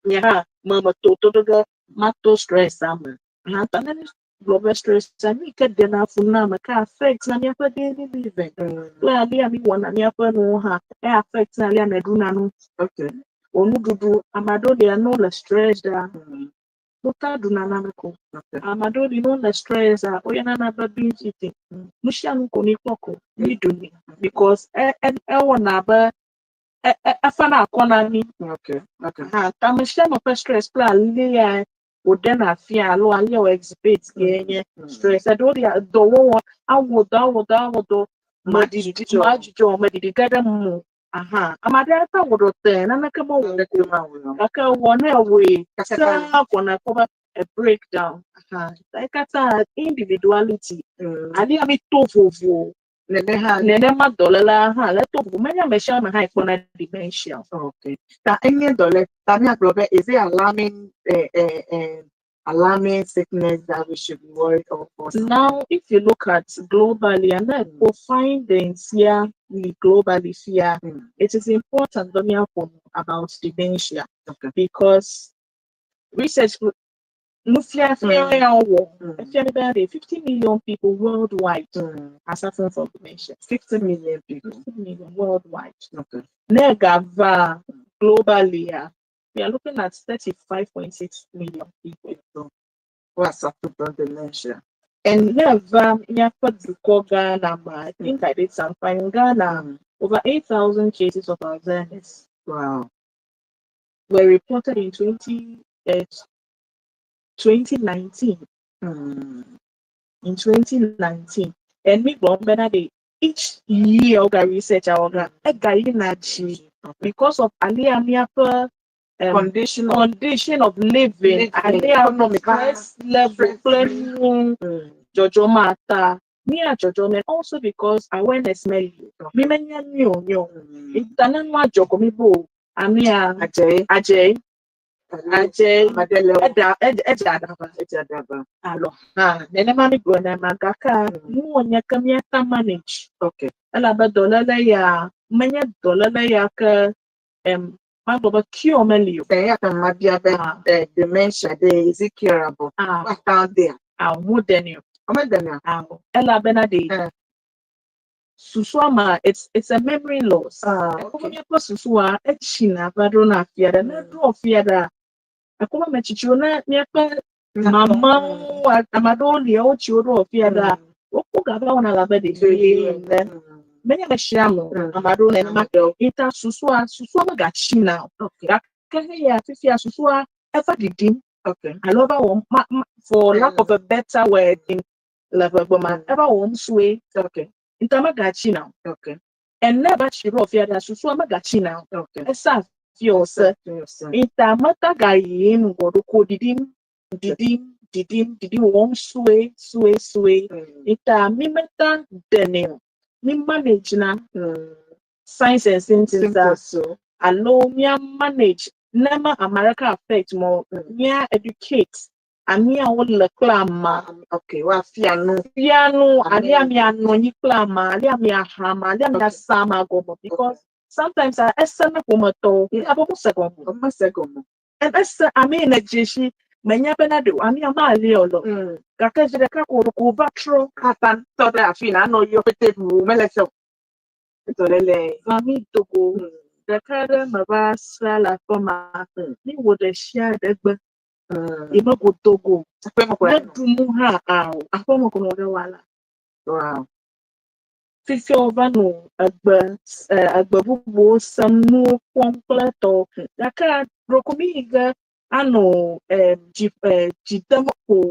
Speaker 1: nye hã me meto to ɖo ge mato stress ame hã ta ne gblɔ be stress a nui ke ɖena fu na ame ke affect na míaƒe daily living kple alia mi wɔna míaƒe nuwo hã e affect na alia nèɖuna nu wò nuɖuɖu ame aɖewo lia ne wole stress ɖa wota ɖuna naneke o. Ame aɖewo li ne wole stress a woyɔna na be binge eating nu sia nu ko mi kpɔ ko mi ɖunɛ because e e ewɔna abe e e efana akɔ na mí. Hã ta ame sia ame ƒe stress kple alia wòɖena fia alo alia wò exhibit ye nye stress eɖewo lia dɔwɔwɔ awɔ dɔ awɔ dɔ awɔ dɔ meɖiɖi
Speaker 2: Madzudzɔ.
Speaker 1: Madzudzɔ meɖiɖi ge ɖe mo aha ame aɖe eƒe awɔ dɔ te naneke mewɔ
Speaker 2: Naneke mawɔ o.
Speaker 1: Gake wɔ ne ewɔe
Speaker 2: Kaka
Speaker 1: sea kɔna kpɔ be a breakdown aha eyi katã individuality alia mi to vovo.
Speaker 2: Nene hã.
Speaker 1: Nenema dɔlélea hã le to vovo menye ame sia ame hã kpɔna dementia o.
Speaker 2: Okay. Ta enye dɔle ta míagblɔ be is it alarming sickness that we should be worried of or something?
Speaker 1: Now, if you look at globally, and then for findings here, we globally here, it is important that we have about dementia because research nufiafia wɔ efia be 50 million people worldwide are suffering from dementia.
Speaker 2: 50 million people.
Speaker 1: 50 million worldwide.
Speaker 2: Okay.
Speaker 1: Negava globally, we are looking at 35.6 million people.
Speaker 2: Who are suffering from dementia.
Speaker 1: And never míaƒe dukɔ Ghana ma, I think I did some find Ghana, over 8,000 cases of Alzheimer's were reported in 2019. In 2019 and mi gblɔ bena ɖe each year woga research awɔga ega yina dzi because of alia míaƒe
Speaker 2: Condition of
Speaker 1: condition of living,
Speaker 2: living,
Speaker 1: alia
Speaker 2: economic
Speaker 1: stress level
Speaker 2: stress.
Speaker 1: Kple nu dzɔdzɔma ta mía dzɔdzɔme, and also because awareness meli o, mi menya nu o nye o nta ne nua dzɔ ko mi bo amea
Speaker 2: Adze.
Speaker 1: Adze adze.
Speaker 2: Amadele.
Speaker 1: Ɛda ɛdze aɖaba.
Speaker 2: Edze aɖaba.
Speaker 1: Alɔ hã nenema mi gblɔ nema gake nu wònye ke míata manage elabe dɔléle ya menye dɔléle ya ke magblɔ be cure meli o.
Speaker 2: Eya ta mabia be
Speaker 1: Ah.
Speaker 2: Dementia de, is it curable?
Speaker 1: Ah.
Speaker 2: Wata dea.
Speaker 1: Awo mo deni o.
Speaker 2: Ɔmedena.
Speaker 1: Awo elabena de susua ma it's a memory loss.
Speaker 2: Ah,
Speaker 1: ɛkɔmɔ
Speaker 2: okay.
Speaker 1: Míaƒe susua etsina va ɖona afia ɖe ne ɖo afia ɖea ɛkɔmɔ me tsitsiwo ne míaƒe mamawo ame aɖewo lia wotsi wo ɖo afia ɖea wokpɔ gava wɔna le abe ɖevi ene menye ame sia ame o. Ame aɖewo nenema ita susua megatsina o. Gake heya fifia susua eva ɖiɖim alo eva wɔm for lack of a better word in le ʋegbe ma eva wɔm sue nta megatsina o. Ene va tsi ɖo afia ɖea susua megatsina o. Esa fi o se nta meta gayi ŋgɔ ɖo ko ɖiɖim ɖiɖim ɖiɖim ɖiɖim wɔm sue sue sue nta mi meta ɖenɛ o, mi manage na signs and symptoms a
Speaker 2: Symptoms so.
Speaker 1: Alo mía manage ne ma ame ɖeka affect mo mía educate amiawo le kple ama.
Speaker 2: Okay. Wafia nu.
Speaker 1: Fia nu.
Speaker 2: Amen.
Speaker 1: Alia mia nɔ anyi kple ama alia mia ha ama alia mia sa ama gɔme because sometimes a ese na ƒometɔwo abe mo se gɔme.
Speaker 2: Ɔmo se gɔme.
Speaker 1: And ese ame yi ne dzesi menya bena ɖe amia ma ali o lɔ gake zi ɖeka ko ko va trɔ.
Speaker 2: Ata tɔ ɖe afi na anɔ yɔ pete ʋu mele se o. Etɔ ɖe le.
Speaker 1: Va mi dogo ɖeka ɖe me va sra le aƒe ma mi wɔ ɖe sia ɖe gbe yi me go dogo.
Speaker 2: Aƒeme ko.
Speaker 1: Ne ɖu nu hã ao aƒeme ko nɔ ɖe wa la. Fifia wova nɔ egbe egbe bubuwo sem nuwo kpɔm kple tɔwo gake ɖeko mi yi ge anɔ dzi dzi dem ƒo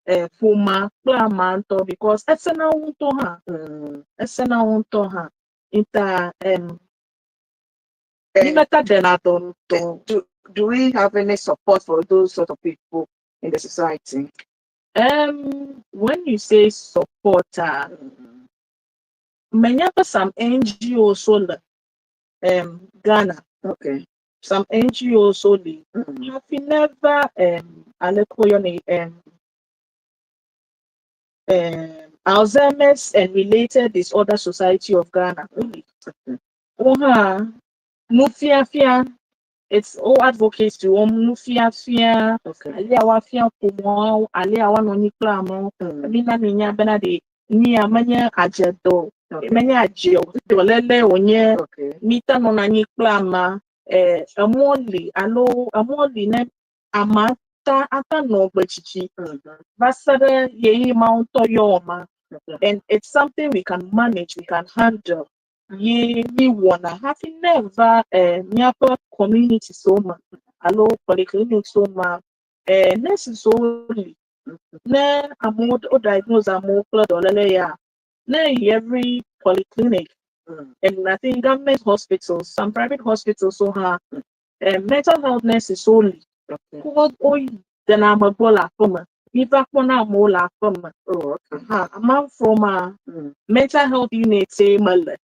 Speaker 1: ƒomea kple amea ŋutɔ because esena wo ŋutɔ hã esena wo ŋutɔ hã nta mi meta ɖena dɔ ŋutɔ.
Speaker 2: Do we have any support for those sort of people in the society?
Speaker 1: When you say support, menya be some NGOs so le Ghana, some NGOs so li have never aleke woyɔnɛ Alzheimer's and Related Disorder Society of Ghana. Really. Wo hã nufiafia it's all advocates to wɔm nufiafia alia woafia ƒomeawo alia woanɔ anyi kple amewo. Mina minya bena ɖe nu ya menye adzedɔ o, menye adze o, dɔléle wònye. Mi te nɔna anyi kple amea emɔ li alo emɔ li ne amea ta ate nɔ gbetsitsi va se ɖe ɣeyiɣi ma ŋutɔ yɔ ma and it's something we can manage, we can handle ye mi wɔna hafi ne va míaƒe communities wo me alo polyclinics wo mea nurses wo li ne amewo wo diagnose amewo kple dɔléle ya ne yi every polyclinic and I think government hospitals, some private hospitals so ha mental health nurses wo li wo wo dena ame gbɔ le aƒeme mi va kpɔna amewo le aƒeme. Ha Amanfrom a mental health unit me le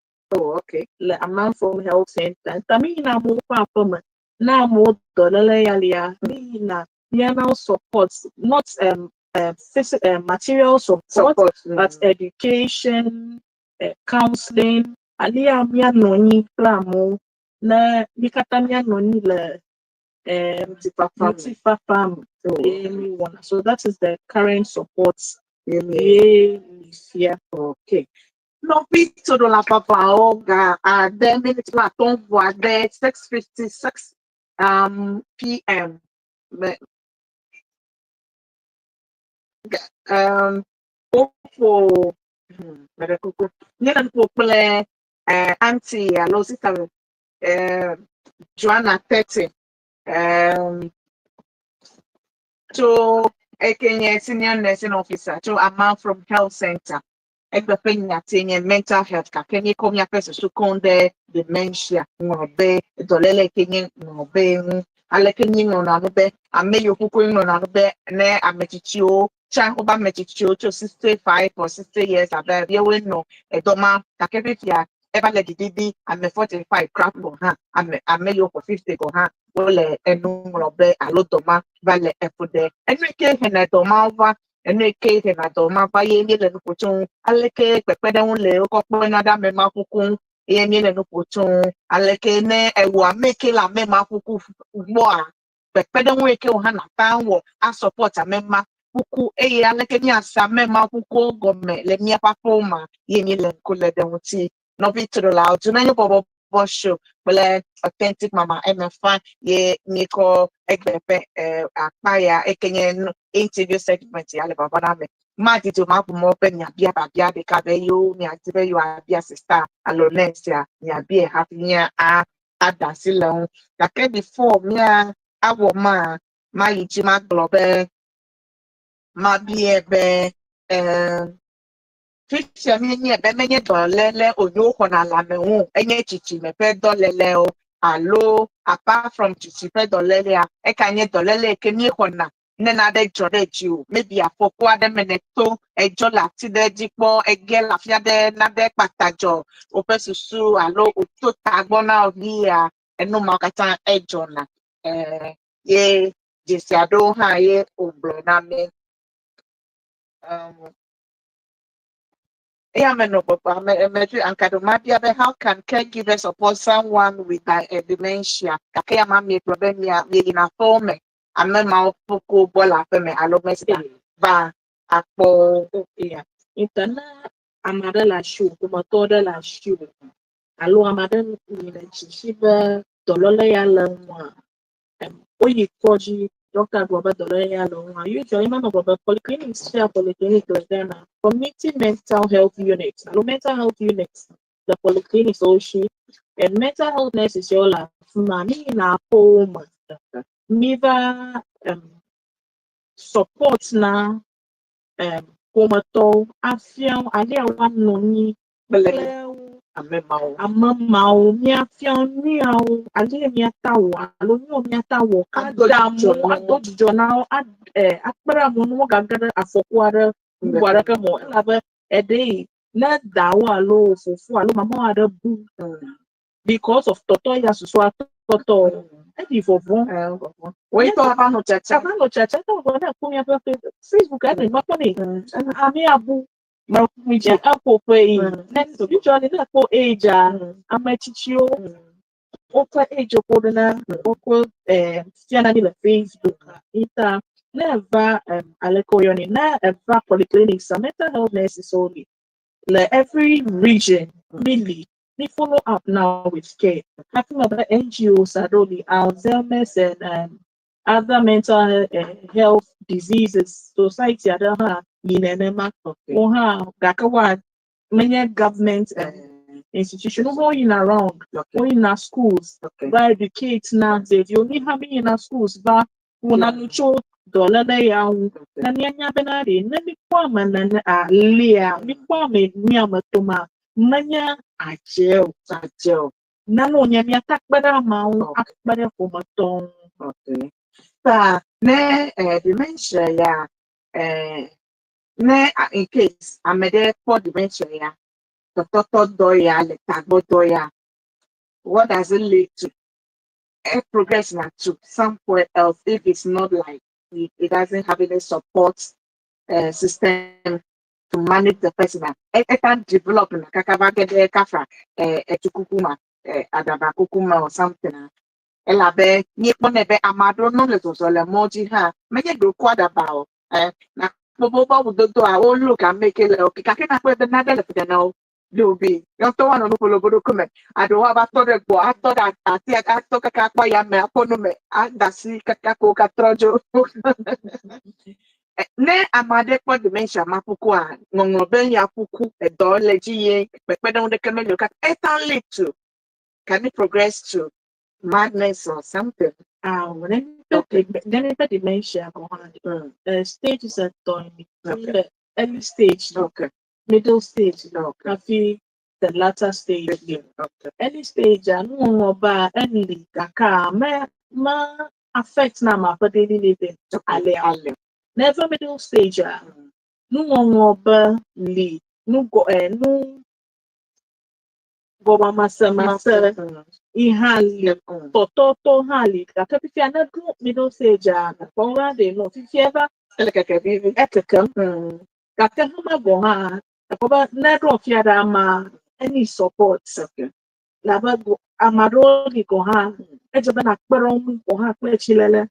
Speaker 1: le Amanfrom Health Center nta mi yina amewo ƒe aƒeme na amewo dɔléle ya lia mi yina míana wo support, not material support,
Speaker 2: Support.
Speaker 1: But education, counseling alia míanɔ anyi kple amewo ne mi katã míanɔ anyi le
Speaker 2: Ŋutifafa me.
Speaker 1: Ŋutifafa me ye mi wɔna. So that is the current support
Speaker 2: Ye
Speaker 1: ye mi fia.
Speaker 2: Okay. Nɔvi toɖola vavawo ga ade miniti atɔ̃ vɔ ade 6:56 pm. Me, woƒo meɖe kuku. Míele nu ƒo kple aunty alo sister Joanna Tetteh tso
Speaker 3: Eke nye senior nursing officer tso Amanfrom Health Center. Egbe ƒe nyati nye mental health gake míekɔ míaƒe susu koŋ ɖe dementia ŋlɔbe dɔléle ke nye ŋlɔbe ŋu. Aleke míeŋlɔna nu be ame yiwo kuku ŋlɔna nu be ne ame tsitsiwo tsã wobe ame tsitsiwo tso 65 or 60 years abe yewoe nɔ edɔ ma gake fifia eva le ɖiɖiɖi ame 45 kura gɔ̃ hã ame ame yiwo xɔ 50 gɔ̃ hã wole enu ŋlɔ be alo dɔ ma va le eƒo ɖe. Enu yi ke hena dɔ ma va enu yi ke hena dɔ ma va ye míele nu ƒo tso ŋu. Aleke kpekpeɖeŋu le wokɔ kpena ɖe ame ma kuku ŋu ye míele nu ƒo tso ŋu. Aleke ne ewɔ ame ke le ame ma kuku gbɔa kpekpeɖeŋu yi ke wò hã nàte ŋu wɔ a support ame ma kuku eye aleke míase ame ma kukuwo gɔme le míaƒe aƒewo me ye míele ŋku le ɖe ŋuti. Nɔvi Trolawo Dunanyo Bɔbɔbɔ show kple Authentic Mama MFA ye míekɔ egbe ƒe akpa ya eke nye interview segment ya le vava na me. Madidi o maʋu mɔ be miabia biabia ɖeka be yewo miadi be yewoabia sister alo nurse ya miabia hafi mía a ada asi le ŋu. Gake before mía awɔ ma mayi dzi magblɔ be mabia be fifia míenye be menye dɔléle wònye woxɔna le ame ŋu o, enye tsitsime ƒe dɔlélewo alo apart from tsitsi ƒe dɔlélea eka nye dɔléle yi ke míexɔna ne nane dzɔ ɖe dziwò maybe afɔku aɖe me nèto edzɔ le ati ɖe dzi kpɔ ege le afi aɖe nane kpata dzɔ woƒe susu alo wòto tagbɔ na wò via enu mawo katã edzɔna ye dzesi aɖewo hã ye wògblɔ na mí. Eya me nɔ gbɔgbɔ ame eme ankaɖo mabia be how can caregiver support someone with a dementia gake ya ma miegblɔ be mia mieyina aƒewo me ame mawo kuku gbɔ le aƒe me alo mesida va akpɔ wo.
Speaker 1: Yeah. Nta ne ame aɖe le asiwò, ƒometɔ aɖe le asiwò alo ame aɖe yi le dzesi be dɔléle ya le ŋua, woyi kɔdzi, doctor gblɔ be dɔléle ya le ŋua, usually manɔ gblɔ be polyclinic sia polyclinic le Ghana, community mental health unit alo mental health unit le polyclinics wo si. And mental health nurses yawo le afi ma, mi yina aƒewo me. Mi va support na ƒometɔwo afia wo alea woanɔ anyi
Speaker 3: kple
Speaker 1: kple wo
Speaker 3: ame mawo.
Speaker 1: Ame mawo míafia nuyawo ale míata wɔ alo nuyawo míata wɔ
Speaker 3: Ado
Speaker 1: ada
Speaker 3: dzidzɔ
Speaker 1: amewo
Speaker 3: na wo.
Speaker 1: Ado dzidzɔ na wo akpe ɖe amewo ŋu wogage ɖe afɔku aɖe bubu aɖeke me o elabe eɖe yi ne dawo alo fofo alo mamawo aɖe bu because of tɔtɔ ya susua tɔtɔ eɖi vɔvɔ̃.
Speaker 3: Vɔvɔ̃. Woyitɔ ava nɔ tsatsa.
Speaker 1: Ava nɔ tsatsa tɔ vɔ ne ekpɔ míaƒe Facebook ene mekpɔ nɛ ame abu
Speaker 3: Dze
Speaker 1: eƒo ƒe yi ne usually ne ekpɔ age a ame tsitsiwo woƒe age ƒo ɖe na woƒe fiana mi le Facebook ita ne eva aleke woyɔnɛ ne eva polyclinics a mental health nurses only le every region mi li mi follow up now with care hafi me be NGOs aɖewo li, Alzheimer's and other mental health diseases society aɖe hã li nenema wo hã gake woa menye government institution wo yina round wo yina schools va educate na ɖeviwo mi hã mi yina schools va ƒona nu tso dɔléle ya ŋu ne míanya bena ɖe ne míkpɔ ame nene alia míkpɔ ame míame toma menye adze o.
Speaker 3: Adze o.
Speaker 1: Nane wònye míata kpe ɖe ameawo ŋu akpe ɖe ƒometɔwo ŋu.
Speaker 3: Okay. Ta ne dementia ya ne in case ame ɖe kpɔ dementia ya tɔtɔtɔ dɔ ya le tagbɔ dɔ ya, what does it lead to? A progress na to somewhere else if it's not like it doesn't have any support system to manage the person. It can develop na kaka va ge ɖe kafa etukuku ma aɖaba kuku ma or something elabe míekpɔnɛ be ame aɖewo ne le zɔzɔ le mɔ dzi hã menye ɖe wokɔ aɖaba o na kpɔ be woƒe awudodoa wo look ame yi ke le wo gake nakpɔe be nane le fi ɖe na wo they will be ŋutɔ woanɔ nu ƒom le woƒe ɖokui me aɖewo ava tɔ ɖe gbɔ atɔ ɖe ati atɔ kaka akpɔ yame akpɔ nu me ada asi kaka ko wogatrɔ dzo. Ne ame aɖe kpɔ dementia ma kukua ŋɔŋlɔ be ya kuku edɔ le dzi ye kpekpeɖeŋu ɖeke meli o kaka it can lead to can it progress to Madness or something.
Speaker 1: Ah, ne ne ne be dementia gɔ̃ hã stages etɔ̃ li. Le early stage, middle stage, hafi the latter stage li. Early stage a nuŋɔŋlɔ ba eli gake me me affect na ame ƒe daily living alea.
Speaker 3: Ale.
Speaker 1: Ne eva middle stage a, nuŋɔŋlɔ be li nu gɔ nu gɔmemasemase yi hã li. Tɔtɔtɔ hã li gake fifia ne ɖo middle stage a kpɔ va ɖe no fifia va
Speaker 3: Ele keke vivi.
Speaker 1: Ekekem gake hema gɔ̃ hã ekpɔ be ne ɖo fia ɖe ama any support labe ame aɖewo li gɔ̃ hã edze be nakpe ɖe wo ŋu gɔ̃ hã kple tsilele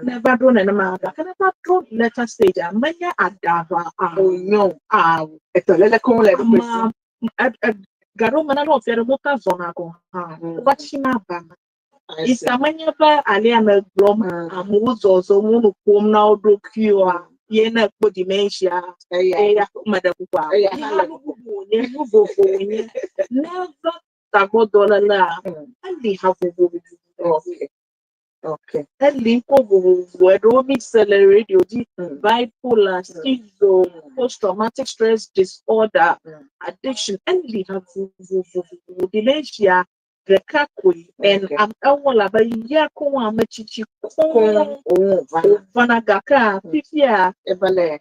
Speaker 1: ne va ɖo nenema gake ne va ɖo later stage a menye aɖaʋa
Speaker 3: Onyo.
Speaker 1: awo.
Speaker 3: Etɔlele koŋ le eɖokui si.
Speaker 1: Ama gaɖewo me ne ɖo fia ɖe woka zɔna gɔ̃ hã wova tsina aba me.
Speaker 3: I see.
Speaker 1: Ita menye be alia me gblɔm amewo zɔzɔm wo nu ƒom na wo ɖokuiwoa ye ne kpɔ dementia
Speaker 3: Eya.
Speaker 1: eya me ɖe kukua
Speaker 3: Eya
Speaker 1: ye
Speaker 3: hã
Speaker 1: hã
Speaker 3: le
Speaker 1: nu bubu wònye nu vovo wònye ne va tagbɔdɔléléa eli ha vovovo. Eli ŋkɔ vovovo eɖewo mi se le radio dzi bipolar, schizo, post traumatic stress disorder, addiction eli ha vovovovovo dementia ɖeka koe and ewɔ labe ya koŋ ame tsitsi koŋ
Speaker 3: Koŋ òun vana.
Speaker 1: Wòvana gakea fifia
Speaker 3: Eva le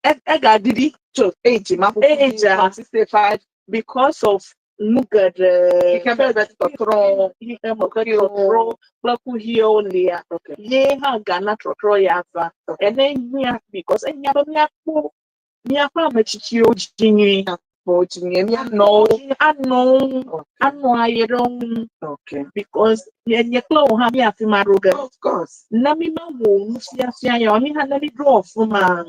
Speaker 1: egaɖiɖi
Speaker 3: tso age ma ƒoƒu
Speaker 1: Age a.
Speaker 3: 65.
Speaker 1: Because of nu geɖe
Speaker 3: Xexea ƒe tɔtrɔ.
Speaker 1: Xexea me ƒe tɔtrɔ kple kuxiwo lia ye hã gana trɔtrɔ ya va ene mía because enya be míakpɔ míaƒe ame tsitsiwo dzi nyuie.
Speaker 3: Kpɔ dzi míanɔ wo.
Speaker 1: Anɔ wo ŋu anɔ aye ɖe wo ŋu because nye kple wò hã mía afi ma ɖo ge.
Speaker 3: Of course.
Speaker 1: Ne mi mewɔ nufiafia ya o mi hã ne mi ɖo afi ma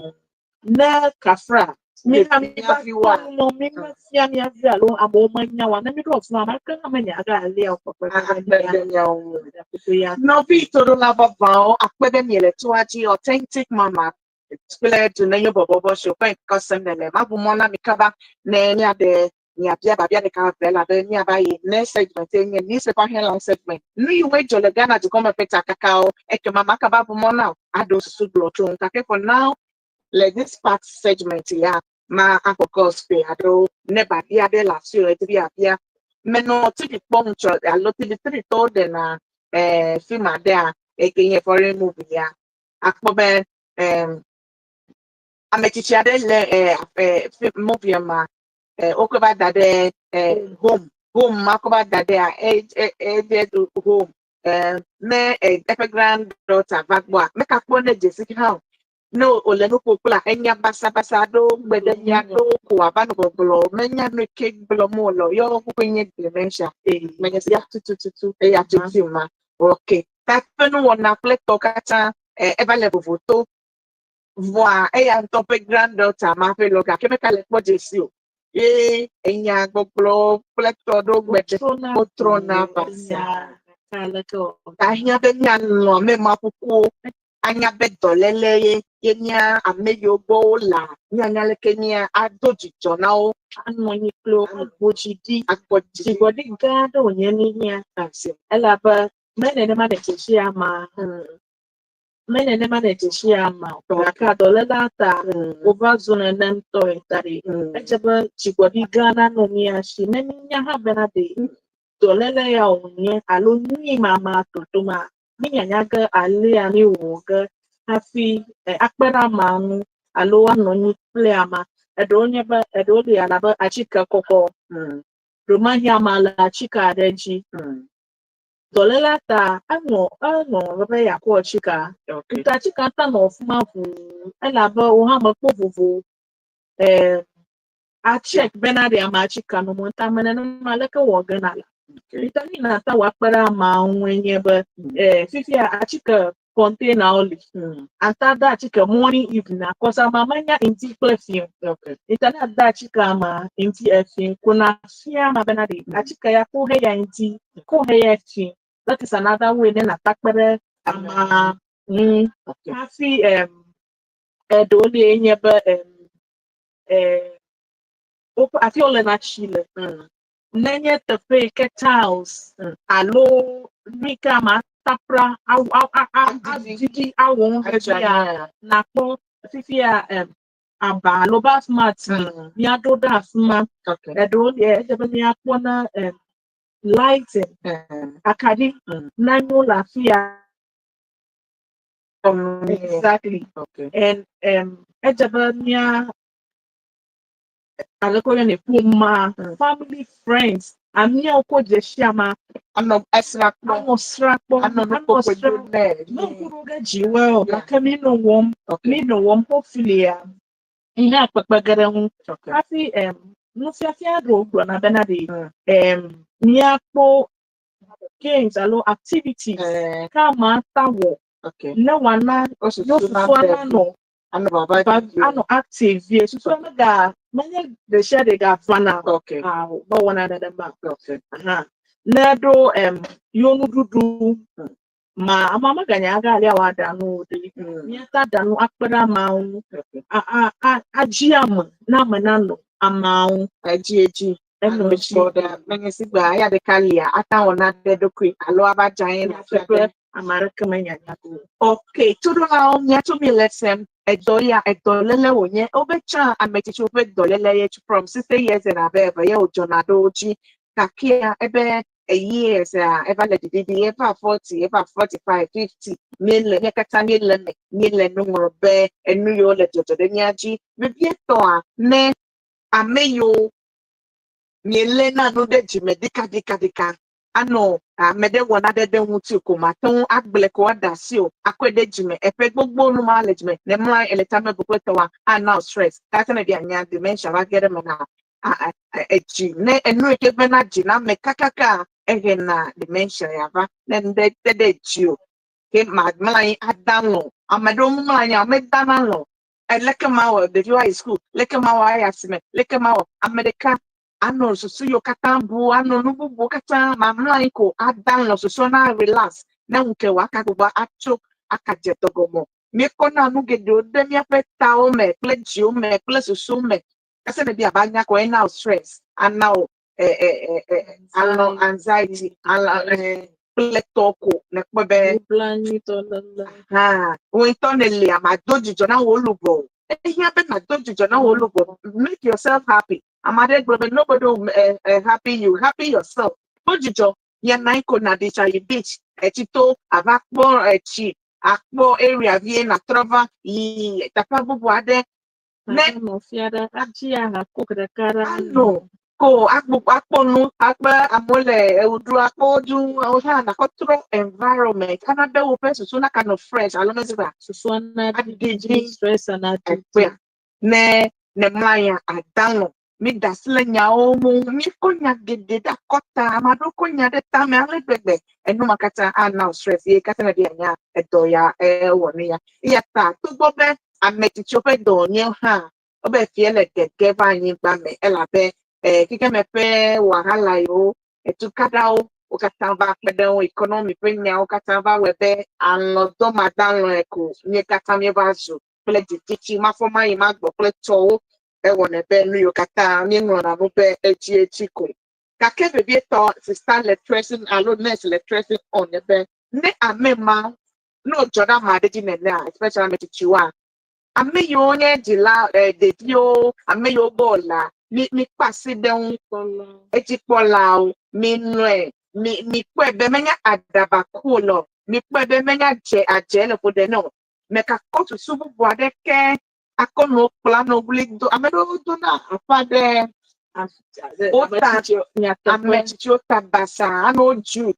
Speaker 1: ne kafra mi hã mi va
Speaker 3: Mía viwoa.
Speaker 1: nɔ mi mefia mía vi alo amewo menya wa ne mi ɖo afi ma ame aɖeke hã menya aga alia o kpekpe
Speaker 3: Akpe ɖe miawo ŋu.
Speaker 1: Kuku ya.
Speaker 3: Nɔvi toɖola vavãwo akpe ɖe miele toa dzi Authentic Mama kple Dunenyo Bɔbɔbɔ show ƒe ŋkɔ sem nele maʋu mɔ na mi kaba ne míaɖe miabia babia ɖeka eve elabe míava yi next segment ye nye newspaper headline segment nu yiwoe dzɔ le Ghana dukɔme ƒe takakawo ekema makaba ʋu mɔ na wo aɖo susu gblɔ tso ŋu gake for now le this part segment ya ma akɔ gospel aɖewo ne babia ɖe le asi wò edi be yeabia menɔ TV kpɔm ŋutsɔ alo TV3 tɔwo ɖena film aɖea eke nye foreign movie ya akpɔ be ame tsitsi aɖe le movie ma wokɔ va da ɖe home ma kɔ va da ɖea e e home ne eƒe granddaughter va gbɔa mekakpɔ ne dzesi hã o ne wòle nu ƒo kpla enya basabasa aɖewo gbe ɖe nya aɖewo ko ava nɔ gbɔgblɔ menya nu ke gblɔm wòle o yɔ woƒe nye dementia menye ya
Speaker 1: Tutututu.
Speaker 3: Eya tutu ma ok ta ƒe nuwɔna kple tɔ katã eva le vovoto vɔa eya ŋutɔ ƒe granddaughter ma ƒe lɔ gake meka le kpɔ dzesi o ye enya gbɔgblɔ kple tɔ ɖewo gbe ɖe wotrɔna va.
Speaker 1: Aleke o.
Speaker 3: Ta hiã be míalɔ̃ ame ma kukuwo anya be dɔléle ye ye mía ame yiwo gbɔ wolea míanya leke mía ado dzidzɔ na wo.
Speaker 1: Anɔ anyi kple wo agbɔ dzi ɖi.
Speaker 3: Agbɔ dzi ɖi.
Speaker 1: Dzigbɔɖi gã aɖe wònye mi hiã.
Speaker 3: Asi.
Speaker 1: Elabe me nenema ne dzesi amea me nenema ne dzesi amea o. Gake dɔlélea ta wova zu nenem tɔe ta ɖi. Edze be dzigbɔɖi gã nanɔ mía si ne mínya hã bena ɖe dɔléle ya wònye alo nyui mama totoma mínyanya ge alea mi wɔ ge hafi akpe ɖe amea ŋu alo anɔ anyi kple amea. Eɖewo nye be eɖewo li abe atike kɔkɔ. Ɖewomahi amea le atike aɖe dzi. Dɔlélea ta enɔ enɔ be yeakɔ atikea. Ŋutɔ atikea ta nɔ afi ma ʋuu elabe wò hã mekpɔ vovo acheck bena ɖe ame atikea nom ta me nenema leke wɔ ge na la. Vitamin ta wòakpe ɖe amea ŋue nye be fifia atike container li. Ata de atike morning evening akɔsa amea menya ŋdi kple fiẽ o. Ŋutɔ ne ade atike amea ŋdi efiẽ ko na fia amea bena ɖe atike ya ko heya ŋdi ko heya fiẽ. That is another way ne nàta kpe ɖe amea ŋu. Hafi eɖewo li nye be woƒe afi wolena tsi le. Nenye teƒe yi ke tiles alo Nu yi ke amea tapra awu adidi awɔ nu ɖe nakpɔ fifia aba alo bath mat míaɖo ɖe afi ma. Eɖewo li edze be míakpɔ na lighting akaɖi nanyo le afi ya. Exactly. And edze be mía aleke woyɔnɛ ƒomea, family, friends, ameawo ko dze si amea.
Speaker 2: Anɔ esrã kpɔ.
Speaker 1: Anɔ srã kpɔ.
Speaker 2: Anɔ nukoko do nɛ.
Speaker 1: Me ŋku ɖo ɖe dziwɔe o gake mi nɔ wɔm. Mi nɔ wɔm hopefully ya ihe kpekpe ge ɖe ŋu. Hafi nufiafia ɖewo gblɔna bena ɖe míakpɔ games alo activities ke amea ta wɔ ne wòana
Speaker 2: Wo
Speaker 1: yewo
Speaker 2: susu
Speaker 1: susua nanɔ
Speaker 2: anɔ vava
Speaker 1: anɔ active vie. Susua mega menye ɖe sia ɖe gavana o mewɔna nenema. Aha. Ne ɖo yewo nuɖuɖu ma amea meganya aga alia wòaɖa nu o ɖe. Míata ɖa nu akpe ɖe ameawo ŋu. Adzi ame ne ame nanɔ ameawo ŋu.
Speaker 2: Edzi edzi.
Speaker 1: Enɔ edzi.
Speaker 2: Kpɔ ɖe menye si gba eya ɖeka lia ate ŋu awɔ nane ɖokui alo ava dze anyi le afi aɖe.
Speaker 1: Nyateƒe ame aɖeke menya nya o.
Speaker 2: Okay, toɖolawo míatso mi le sem edɔ ya edɔléle wònye wobe tsã ame tsitsiwo ƒe dɔléle ye from 60 years and above ye wòdzɔna ɖe wo dzi gakea ebe years a eva le ɖiɖiɖi eva 40 eva 45 50 míele mía katã míele eme míele nu ŋlɔ be enu yiwo le dzɔdzɔ ɖe mía dzi vevietɔa ne ame yiwo mieléna nu ɖe dzime ɖikaɖikaɖika anɔ ame ɖe wɔ nane ɖe ŋuti ko mate ŋu agblẽ ko aɖe asi o akɔe ɖe dzime eƒe gbogbo nu ma le dzime ne mlɔ anyi ele tame bu kple tɔwa ana wo stress gake ne ɖe anya dementia va ge ɖe eme na edzi ne enu yi ke vena dzi na ame kakaka ehena dementia ya va ne nu ɖe te ɖe dzi o ke ma mlɔ anyi ada lɔ ame ɖewo mlɔ anyi ame dana lɔ leke ma wɔ ɖeviwo ayi school leke ma wɔ ayi asime leke ma wɔ ame ɖeka anɔ susu yiwo katã bu anɔ nu bubuwo katã mamlɔ anyi ko ada lɔ susua na relax ne ŋu ke wòaka gbogbo atso akadze dɔgɔmɔ míekɔna nu geɖewo ɖe míaƒe tawo me kple dziwo me kple susuwo me ese ne bi aba nya ko ena wo stress ana wo alɔ anxiety alɔ kple tɔ ko ne kpɔ be
Speaker 1: Nublanuitɔléle.
Speaker 2: Hã wo ŋutɔ ne lia ma do dzidzɔ na wò luʋɔ o ehiã be ma do dzidzɔ na wò luʋɔ. Make yourself happy. Ame aɖe gblɔ be nobody will happy you, happy yourself. Do dzidzɔ yana yi ko na ɖi tsa yi beach etsi to ava kpɔ etsi akpɔ area vie natrɔ va yi teƒe bubu aɖe ne
Speaker 1: Anɔ fia ɖe adzi aha coke ɖeka ɖe.
Speaker 2: Anɔ ko akpɔ akpɔ nu akpe amewo le ewu ɖu akpɔ wo dzu wo hã nakɔ trɔ environment ana be woƒe susu naka nɔ fresh alo ne zigba
Speaker 1: Susua na
Speaker 2: adidi
Speaker 1: stress na
Speaker 2: ekpea ne ne mlɔ anyi adalɔ mi da asi le nyawo ŋu mi kɔ nya geɖe ɖe akɔta ame aɖewo kɔ nya ɖe tame ale gbegbe enu ma katã ana wo stress ye katã ne ɖe anya edɔ ya ewɔ nu ya eya ta togbɔ be ame tsitsiwo ƒe dɔ wònye hã wobe fie le gege va anyigba me elabe xexeme ƒe wahala yiwo etukaɖawo wo katã va kpe ɖe ŋu economy ƒe nyawo katã va wɔe be alɔdɔmadalɔe ko mí katã míeva zu kple dzitsitsi mafɔmayi magbɔ kple tɔwo ewɔnɛ be nu yiwo katã míeŋlɔna nu be edzi edzi ko gake vevietɔ sister le stressing alo nurse le stressing on be ne ame ma ne wòdzɔ ɖe ame aɖe dzi nenea, especially ame tsitsiwoa, ame yiwo nye dzila ɖeviwo ame yiwo gbɔ la mi mikpe asi ɖe ŋu edzikpɔlawo mi lɔe mi mikpɔe be menye aɖaba ku o mikpɔe be menye dze adze le ƒo ɖe ne o mekakɔ susu bubu aɖeke akɔ nɔ kpla nɔ wli do ame ɖewo dona aƒa ɖe wota ame tsitsiwo ta basa anɔ dzu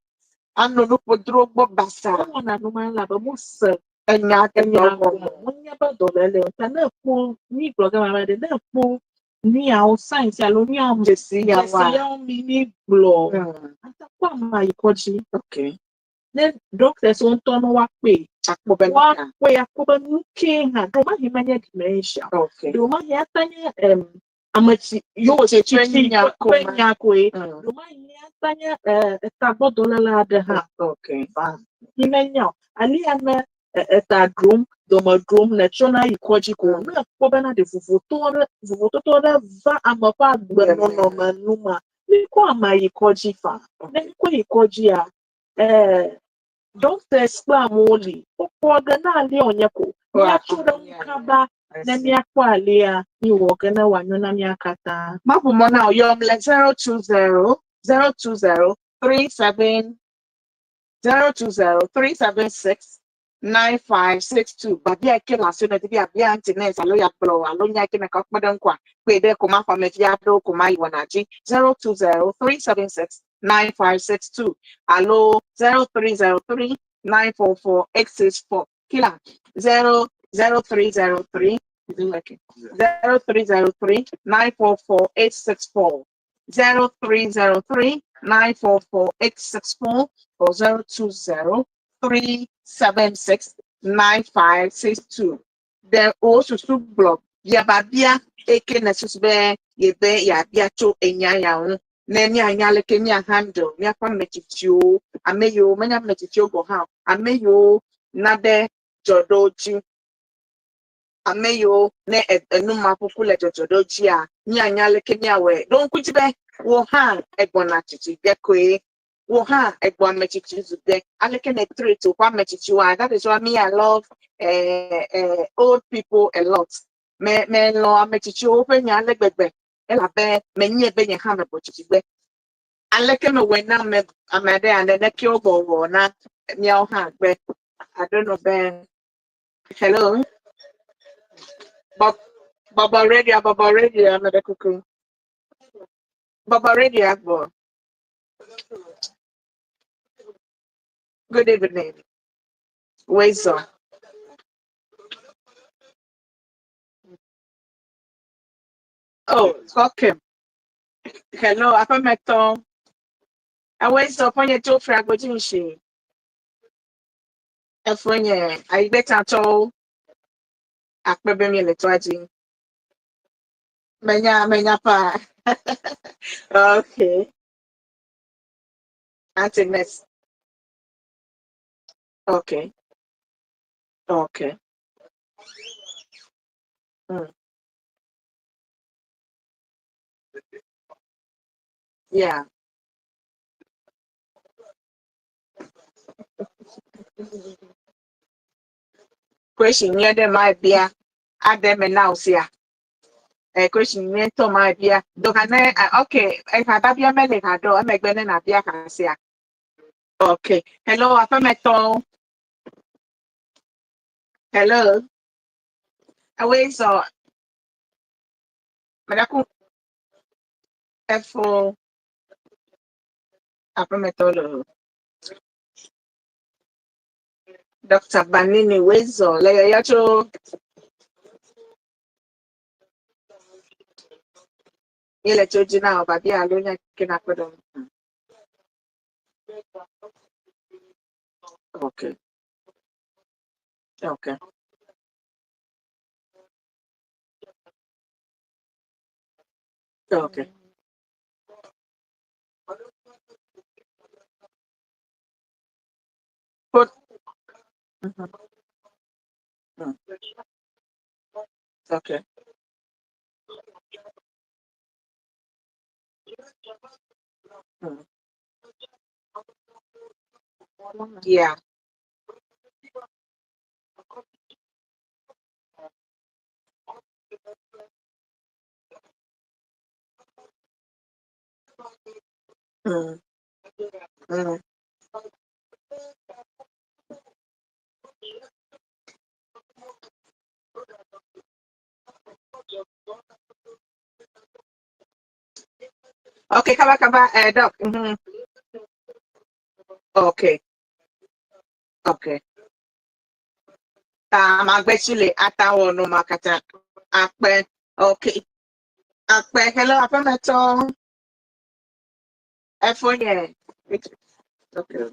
Speaker 2: anɔ nuƒodrowo gbɔ basa.
Speaker 1: Wowɔna nu ma elabe wose
Speaker 2: enya
Speaker 1: enya
Speaker 2: enya
Speaker 1: gɔme wonye be dɔléle o ta ne ekpɔ mi gblɔ ge ma ɖe ne ekpɔ nuyawo signs alo nuyawo
Speaker 2: dzesi yawoa
Speaker 1: dzesi yawo mi mi gblɔ atakpɔ amea yi kɔdzi ne doctors wo ŋutɔ ne woakpɔe
Speaker 2: akpɔ be nuka
Speaker 1: woakpɔe akpɔ be nu ke hã ɖewomahi menye dementia ɖewomahi ata nye ame tsi yewo
Speaker 2: Tsitsi ƒe
Speaker 1: tsitsi
Speaker 2: nya ko
Speaker 1: ƒe
Speaker 2: ma.
Speaker 1: Nya koe ɖewomahi ata nye etagbɔdɔléle aɖe hã va mi menya o alia ne eta ɖom dɔme ɖom netsɔna yi kɔdzi ko ne ekpɔ bena ɖe vovoto aɖe vovototo aɖe va ame ƒe agbenɔnɔ me nu ma mikɔ amea yi kɔdzi fa ne mikɔ yi kɔdzia Eh, doctors kple amewo li. Wokpɔ ge na alia wònye ko. Míatso ɖe ŋu kaba ne míakpɔ alia míwɔ ge ne wòanyo na mía katã.
Speaker 3: Maʋu mɔ na wò yɔm le 020 020 37 020 376 9562. Babia ke le asi ne di be yeabia aunty nurse alo yeagblɔ alo nya ke ne kɔ kpe ɖe ŋkɔa kpe ɖe ko maxɔ ame vi aɖewo ko mayi wɔna dzi 020 376 9562 alo 0303 944 864 kila 0 0303 is it working? 0303 944 864 0303 944 864 or 020 376 9562. Then wosusu gblɔ biababia eke nèsusu be yebe yeabia tso enya ya ŋu ne míanya leke mía handle míaƒe ame tsitsiwo, ame yiwo menye ame tsitsiwo gɔ̃ hã o, ame yiwo na ɖe dzɔ ɖe wo dzi, ame yiwo ne enu ma ƒuƒu le dzɔdzɔ ɖe wo dzia, míanya leke míawɔe. Ɖo ŋku dzi be wò hã egbɔna tsitsi ge koe. Wò hã egbɔ ame tsitsi zu ge. Aleke ne treat woƒe ame tsitsiwoa? That is why me I love old people a lot. Me melɔ̃ ame tsitsiwo ƒe nya ale gbegbe elabe menyae be nye hã megbɔ tsitsi gbe. Aleke mewɔe na ame ame aɖea neneke wogbɔ wɔ na míawo hã gbe. I don't know be hello. Bob Bɔbɔ radio, bɔbɔ radio ame ɖe kuku. Bɔbɔ radio agbɔ. Good evening. Wezo. Oh, okay. Hello, aƒemetɔ. Awezo ƒe tso Fragodzi ŋshi. Efo nye ayigbetsatɔwo. Akpe be miele toa dzi. Menya menya paa. Okay. Auntie Ness. Okay. Okay. Yeah. Question nye ɖe ma bia ade me na wo sia. Eh, question nye ŋutɔ ma bia. Doka ne okay, eha babia mele ha ɖo emegbe ne nabia ha sia. Okay. Hello, aƒemetɔ. Hello. Awezo. Medaku efo aƒemetɔ lo. Dr. Banini Wezo. Le yɔyɔ tso míele tso dzi na wò babia alo nya ke nakpe ɖe ŋu. Okay. Okay. Okay. Put. Okay. Yeah. Okay, kaba kaba, doc. Okay. Okay. Ta magbechile atawo no makata. Akpe. Okay. Akpe. Hello, aƒemetɔ. Efo nye. Okay.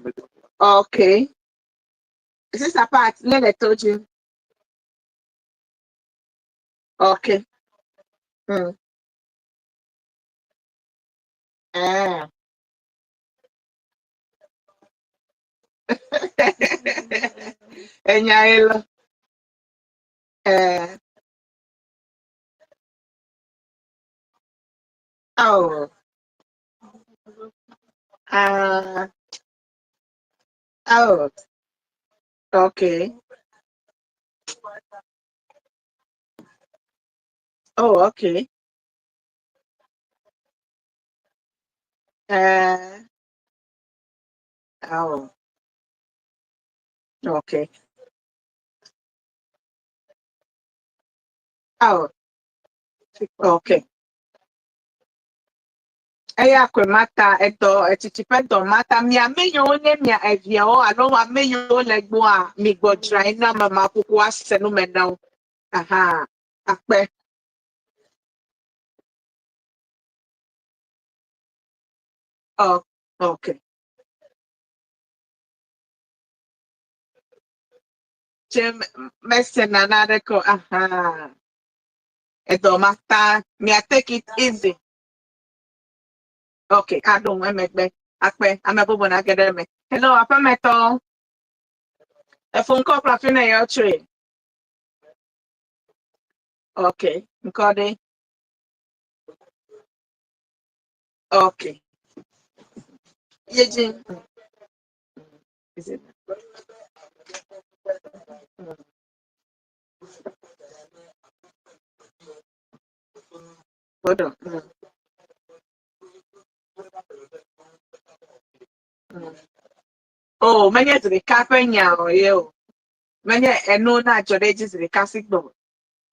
Speaker 3: Okay. Sister Pat, lele told you. Okay. Ah. Enya elo. Eh. Oh. Ah. Oh, okay. Oh, okay. Oh, okay. Oh, okay. Eya koe mata edɔ etsitsi ƒe dɔ mata mia ame yiwo nye mia eviawo alo ame yiwo le gbɔa mi gbɔ dzrae na ame ma kuku ase nu me na wo. Aha, akpe. Oh, okay. Tse mese nane aɖeke o. Aha. Edɔ mata mia take it easy. Okay, aɖo ŋu emegbe. Akpe, ame bubu nage ɖe eme. Hello, aƒemetɔ. Efo ŋkɔ kple afi ne yɔ tsoe. Okay, ŋkɔ ɖe. Okay. Ye dzi. Is it? Hold on. Oh, menye zi ɖeka ƒe nya o ye o. Menye enu na dzɔ ɖe edzi zi ɖeka si gbɔ.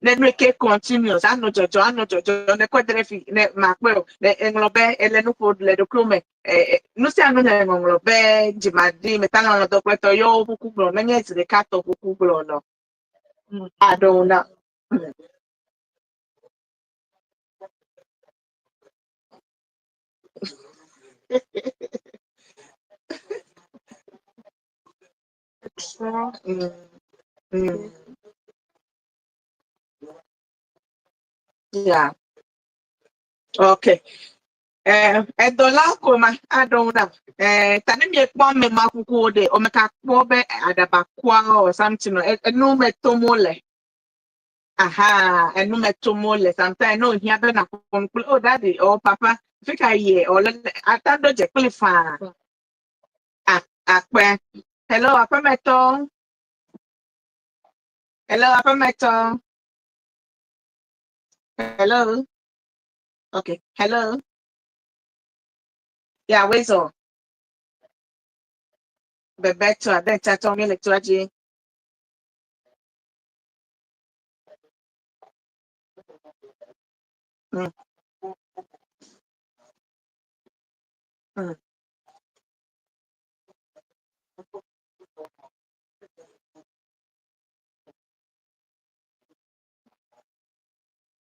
Speaker 3: Ne nu ke continuous anɔ dzɔdzɔ anɔ dzɔdzɔ ne kɔe da ɖe fi ne makpɔe o. Ne eŋlɔ be ele nu ƒo le ɖokuiwò me. Nu sia nu le ŋɔŋlɔ be dzimaɖi metalɔlɔdɔ kple tɔ yewo ƒuku gblɔ menye zi ɖeka tɔ ƒuku gblɔ nɔ. Aɖewo na. Yeah. Okay. Edɔ la ko ma aɖewo na. Ta ne miekpɔ ame ma kukuwo ɖe, ame ka kpɔ be aɖaba kua or something, enu me tom wole. Aha, enu me tom wole. Sometimes no hiã be nàƒo nu kple, oh daddy, oh papa, fi ka yie, or le ata ɖo dze kpli faa. Akpe. Hello, aƒemetɔ. Hello, aƒemetɔ. Hello. Okay. Hello. Yeah, Wezo. Bebeto, abe tsa mi le toa dzi.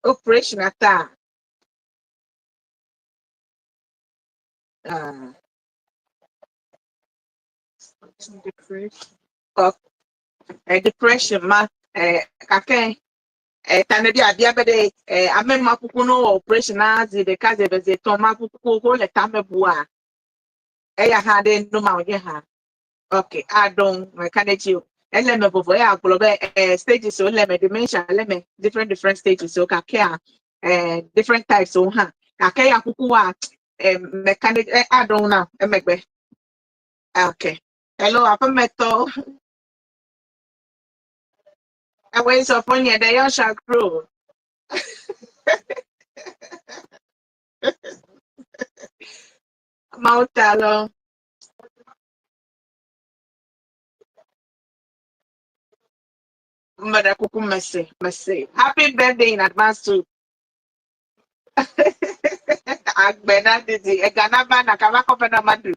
Speaker 3: Operation ata. Ah. Oh, depression ma kake ta ne bia bia be ɖe ame ma kuku no wɔ operation na zi ɖeka zi eve zi etɔ̃ ma kuku ko le tame bua eya hã ɖe nu ma wònye hã. Okay, aɖo meka ɖe dzi o. Ele me vovo eya gblɔ be stages wo le me dementia le me different different stages wo kakea different types wo hã. Gake ya kuku wa meka ɖe aɖo na emegbe. Okay. Hello, aƒemetɔ. Ewe sɔ fɔ nye ɖe yɔ shakro. Mawu ta lɔ. Mmeɖe kuku mese, mese. Happy birthday in advance too. Agbe na didi, ega na ba na kaba kɔfɛ na ma du.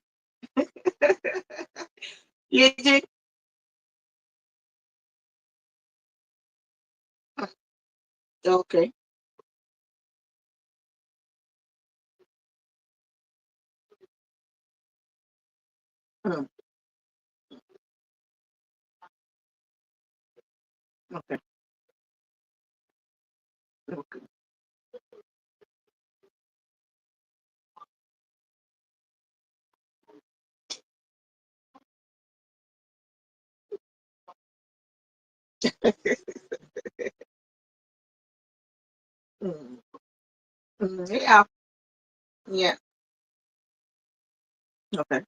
Speaker 3: Yedzi. Okay. Okay. Okay. Yeah. Yeah. Okay.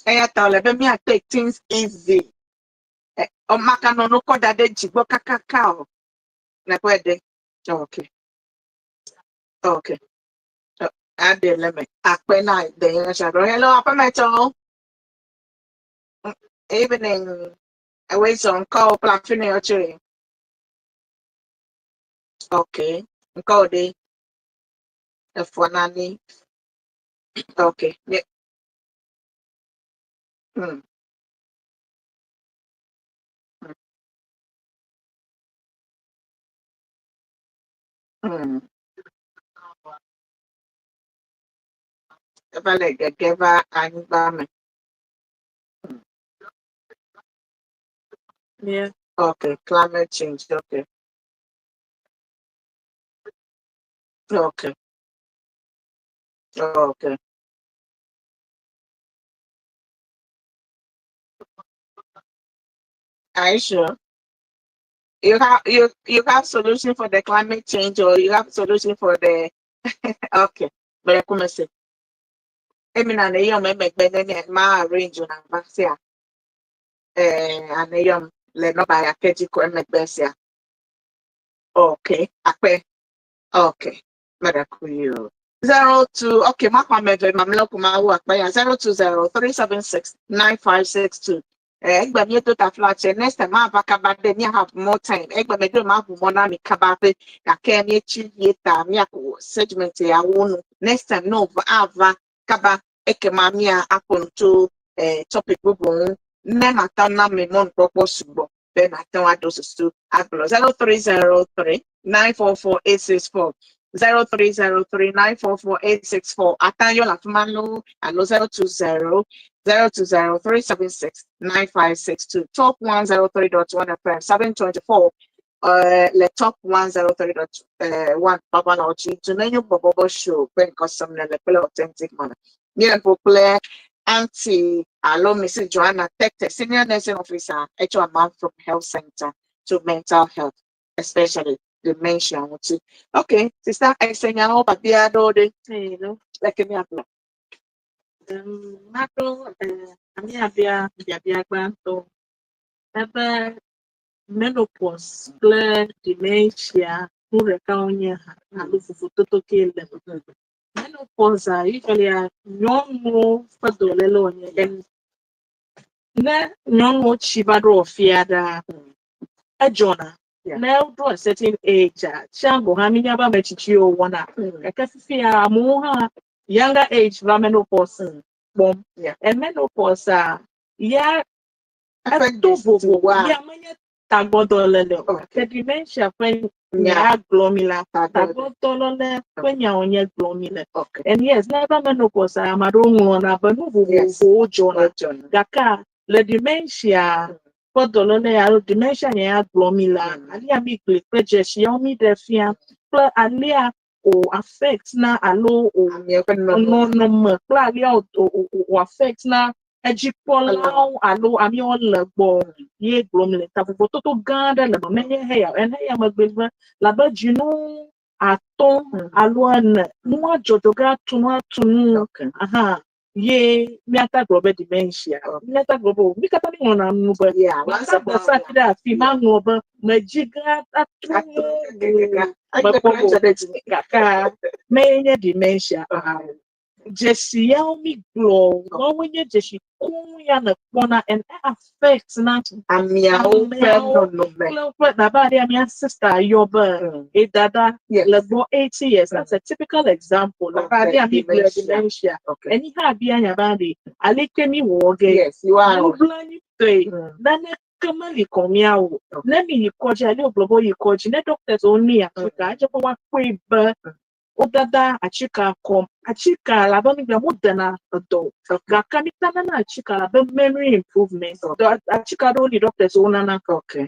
Speaker 3: Eya ta wòle be mía take things easy. Maganɔ nu kɔ da ɖe dzi gbɔ kakaka o. Nekpɔe ɖe. Okay. Okay. Aɖe le me. Akpe na denye shaɖo. Hello, aƒemetɔwo. Evening. Ewe zɔ ŋkɔwo kple afi ne yɔtsoe. Okay. Ŋkɔwo ɖe. Efɔ nani. Okay. Yeah. Eva le gege va anyigba me.
Speaker 1: Yeah.
Speaker 3: Okay, climate change. Okay. Okay. Okay. Are you sure? You have solution for the climate change or you have solution for the okay. But come say. Emi na ne yom emegbe ne ne ma arrange na ba sia. Eh ane yom le no ba ya keji ko emegbe sia. Okay. Akpe. Okay. Merakuyo. 02 okay makwa meve mamlɛ kuma wo akpe ya 020 376 9562. Egbe mi to ta flat next time ma va kaba de mi have more time. Egbe me do ma bu mo na mi kaba pe ka mi chi ye ta mi akọ segment ya wo no. Next time no va ava kaba eke ma mi a aponto topic bubu ne mata na mi mo nkpɔkpɔ sugbɔ be na te wa do susu agblɔ 0303 944 864 0303 944 864 atayo la fuma lo alo 020 020 376 9562. Top 103.1 FM 724 le Top 103.1 Baba na ochi tunenyo bobobo show kpe nkɔsɔm le le kple authentic manner. Míaƒo kple Auntie alo Mrs. Joanna Tete, Senior Nursing Officer, Echo Man from Health Center to mental health, especially dementia. Ŋuti. Okay, sister, esenyawo babia aɖewo ɖe
Speaker 1: Hello.
Speaker 3: leke míagblɔ.
Speaker 1: Maɖo amiabia biabia gbãtɔ. Ebe menopause kple dementia nu ɖeka wonye hã alo vovototo ke le me. Menopause a usually a nyɔnuwo ƒe dɔléle wònye. And ne nyɔnuwo tsi va ɖo afi aɖea, edzɔna. Ne woɖo a certain age a, tsã gɔ̃ hã mínya be ame tsitsiwo wɔna. Gake fifia amewo hã younger age va menopause kpɔm. And menopause a ya
Speaker 3: Eƒe
Speaker 1: eto vovo
Speaker 3: dzesiwoa?
Speaker 1: Ya menye tagbɔdɔléle o. Gake dementia ƒe nya gblɔm mi la, tagbɔdɔléle ƒe nya wònye gblɔm mi le. And yes, ne eva menopause a, ame aɖewo ŋlɔna be nu vovovowo dzɔna.
Speaker 3: Dzɔna.
Speaker 1: Gake le dementia ƒe dɔléle alo dementia nya ya gblɔm mi la, alia mi gblɔe kple dzesiawo mi ɖe fia kple alia o affect na alo o
Speaker 3: Amea ƒe nɔnɔme.
Speaker 1: Nɔnɔme kple alia o affect na edzikpɔlawo alo amewo le gbɔ ye gblɔm le ta vovototo gã aɖe le me menye heya ene heya megbe be labe dzinu 5 alo 4 nua dzɔdzɔ ge atu nu atu nu aha ye míata gblɔ be dementia míata gblɔ be o mí katã míŋlɔna nu be
Speaker 3: Once a
Speaker 1: mata gblɔ sa fi ɖe afi ma ŋlɔ be medzi ge atu
Speaker 3: Atu
Speaker 1: nu
Speaker 3: kekeke.
Speaker 1: mekpɔ
Speaker 3: Egbe
Speaker 1: o
Speaker 3: ɖe dzi.
Speaker 1: Gake menye dementia dzesi yawo mi gblɔ woawoe nye dzesi koŋ ya ne kpɔna and e affect na
Speaker 3: Ameawo ƒe
Speaker 1: ameawo
Speaker 3: nɔnɔme.
Speaker 1: Kple woƒe abe aɖe mía sister yɔ be edada le gbɔ 80 years. That's a typical example abe aɖe mi gblɔ
Speaker 3: Dementia.
Speaker 1: Dementia eni hã bia nya be aɖe aleke mi wɔ ge
Speaker 3: Yes, you are.
Speaker 1: Nublanuitɔe naneke meli kɔ míawo ne mi yi kɔdzi ale wògblɔ be woyi kɔdzi ne doctors wo ni atika edze be woakpɔe be wodada atsika kɔm atsika labe mi gblɔ wodena edɔ o gake mi ta nana atsika labe memory improvement. Atsika ɖewo li doctors wo nana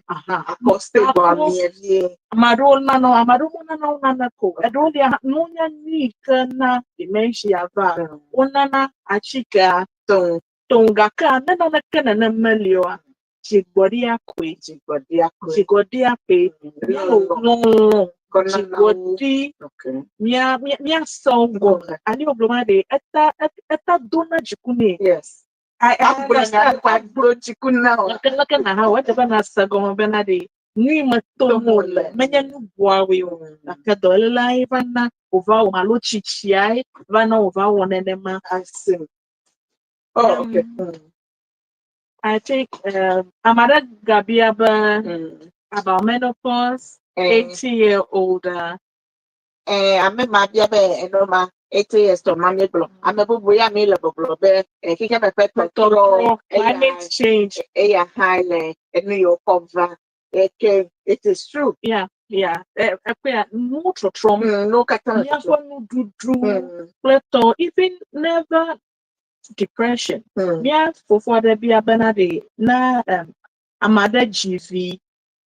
Speaker 1: aha.
Speaker 3: Akɔ stable
Speaker 1: Akɔ-
Speaker 3: amea vie.
Speaker 1: Ame aɖewo nana ame aɖewo menana wo naneke o eɖewo lia nunya nyui yi ke na dementia va wonana atsikea
Speaker 3: Tɔn.
Speaker 1: Tɔn gake ne naneke nenem meli oa dzigbɔɖia koe.
Speaker 3: Dzigbɔɖia koe.
Speaker 1: Dzigbɔɖia koe
Speaker 3: Lɔlɔ.
Speaker 1: Lɔlɔ.
Speaker 3: Kɔnana wo.
Speaker 1: Dzigbɔɖi mía míasɔ gɔme ale wògblɔ ma ɖe eta dona dziku nɛ.
Speaker 2: Agblɔ nya ɖe ko agblɔ dziku na wò.
Speaker 1: Leke leke na ha wɔ edze be na se gɔme bena ɖe nu yi me tom wòle menye nu buawoe o. Gake dɔléla ye va na wòva wɔ alo tsitsiae va na wòva wɔ nenema.
Speaker 2: I see. Oh, okay.
Speaker 1: I think ame aɖe gabia be about menopause, 80 year older.
Speaker 3: Ame ma bia be eno ma 80 years tɔ ma mi gblɔ. Ame bubu ya mi le gbɔgblɔ be xixia me ƒe tɔtrɔ
Speaker 1: Climate change.
Speaker 3: Eya hã le enu yiwo kɔ va. Eke it is true.
Speaker 1: Yeah. Ekpea nuwo trɔtrɔm.
Speaker 3: Nuwo katã le
Speaker 1: Míaƒe
Speaker 3: trɔtrɔm.
Speaker 1: Nuɖuɖu kple tɔ even never depression. Mía fofo aɖe bia bena ɖe na ame aɖe dzi vi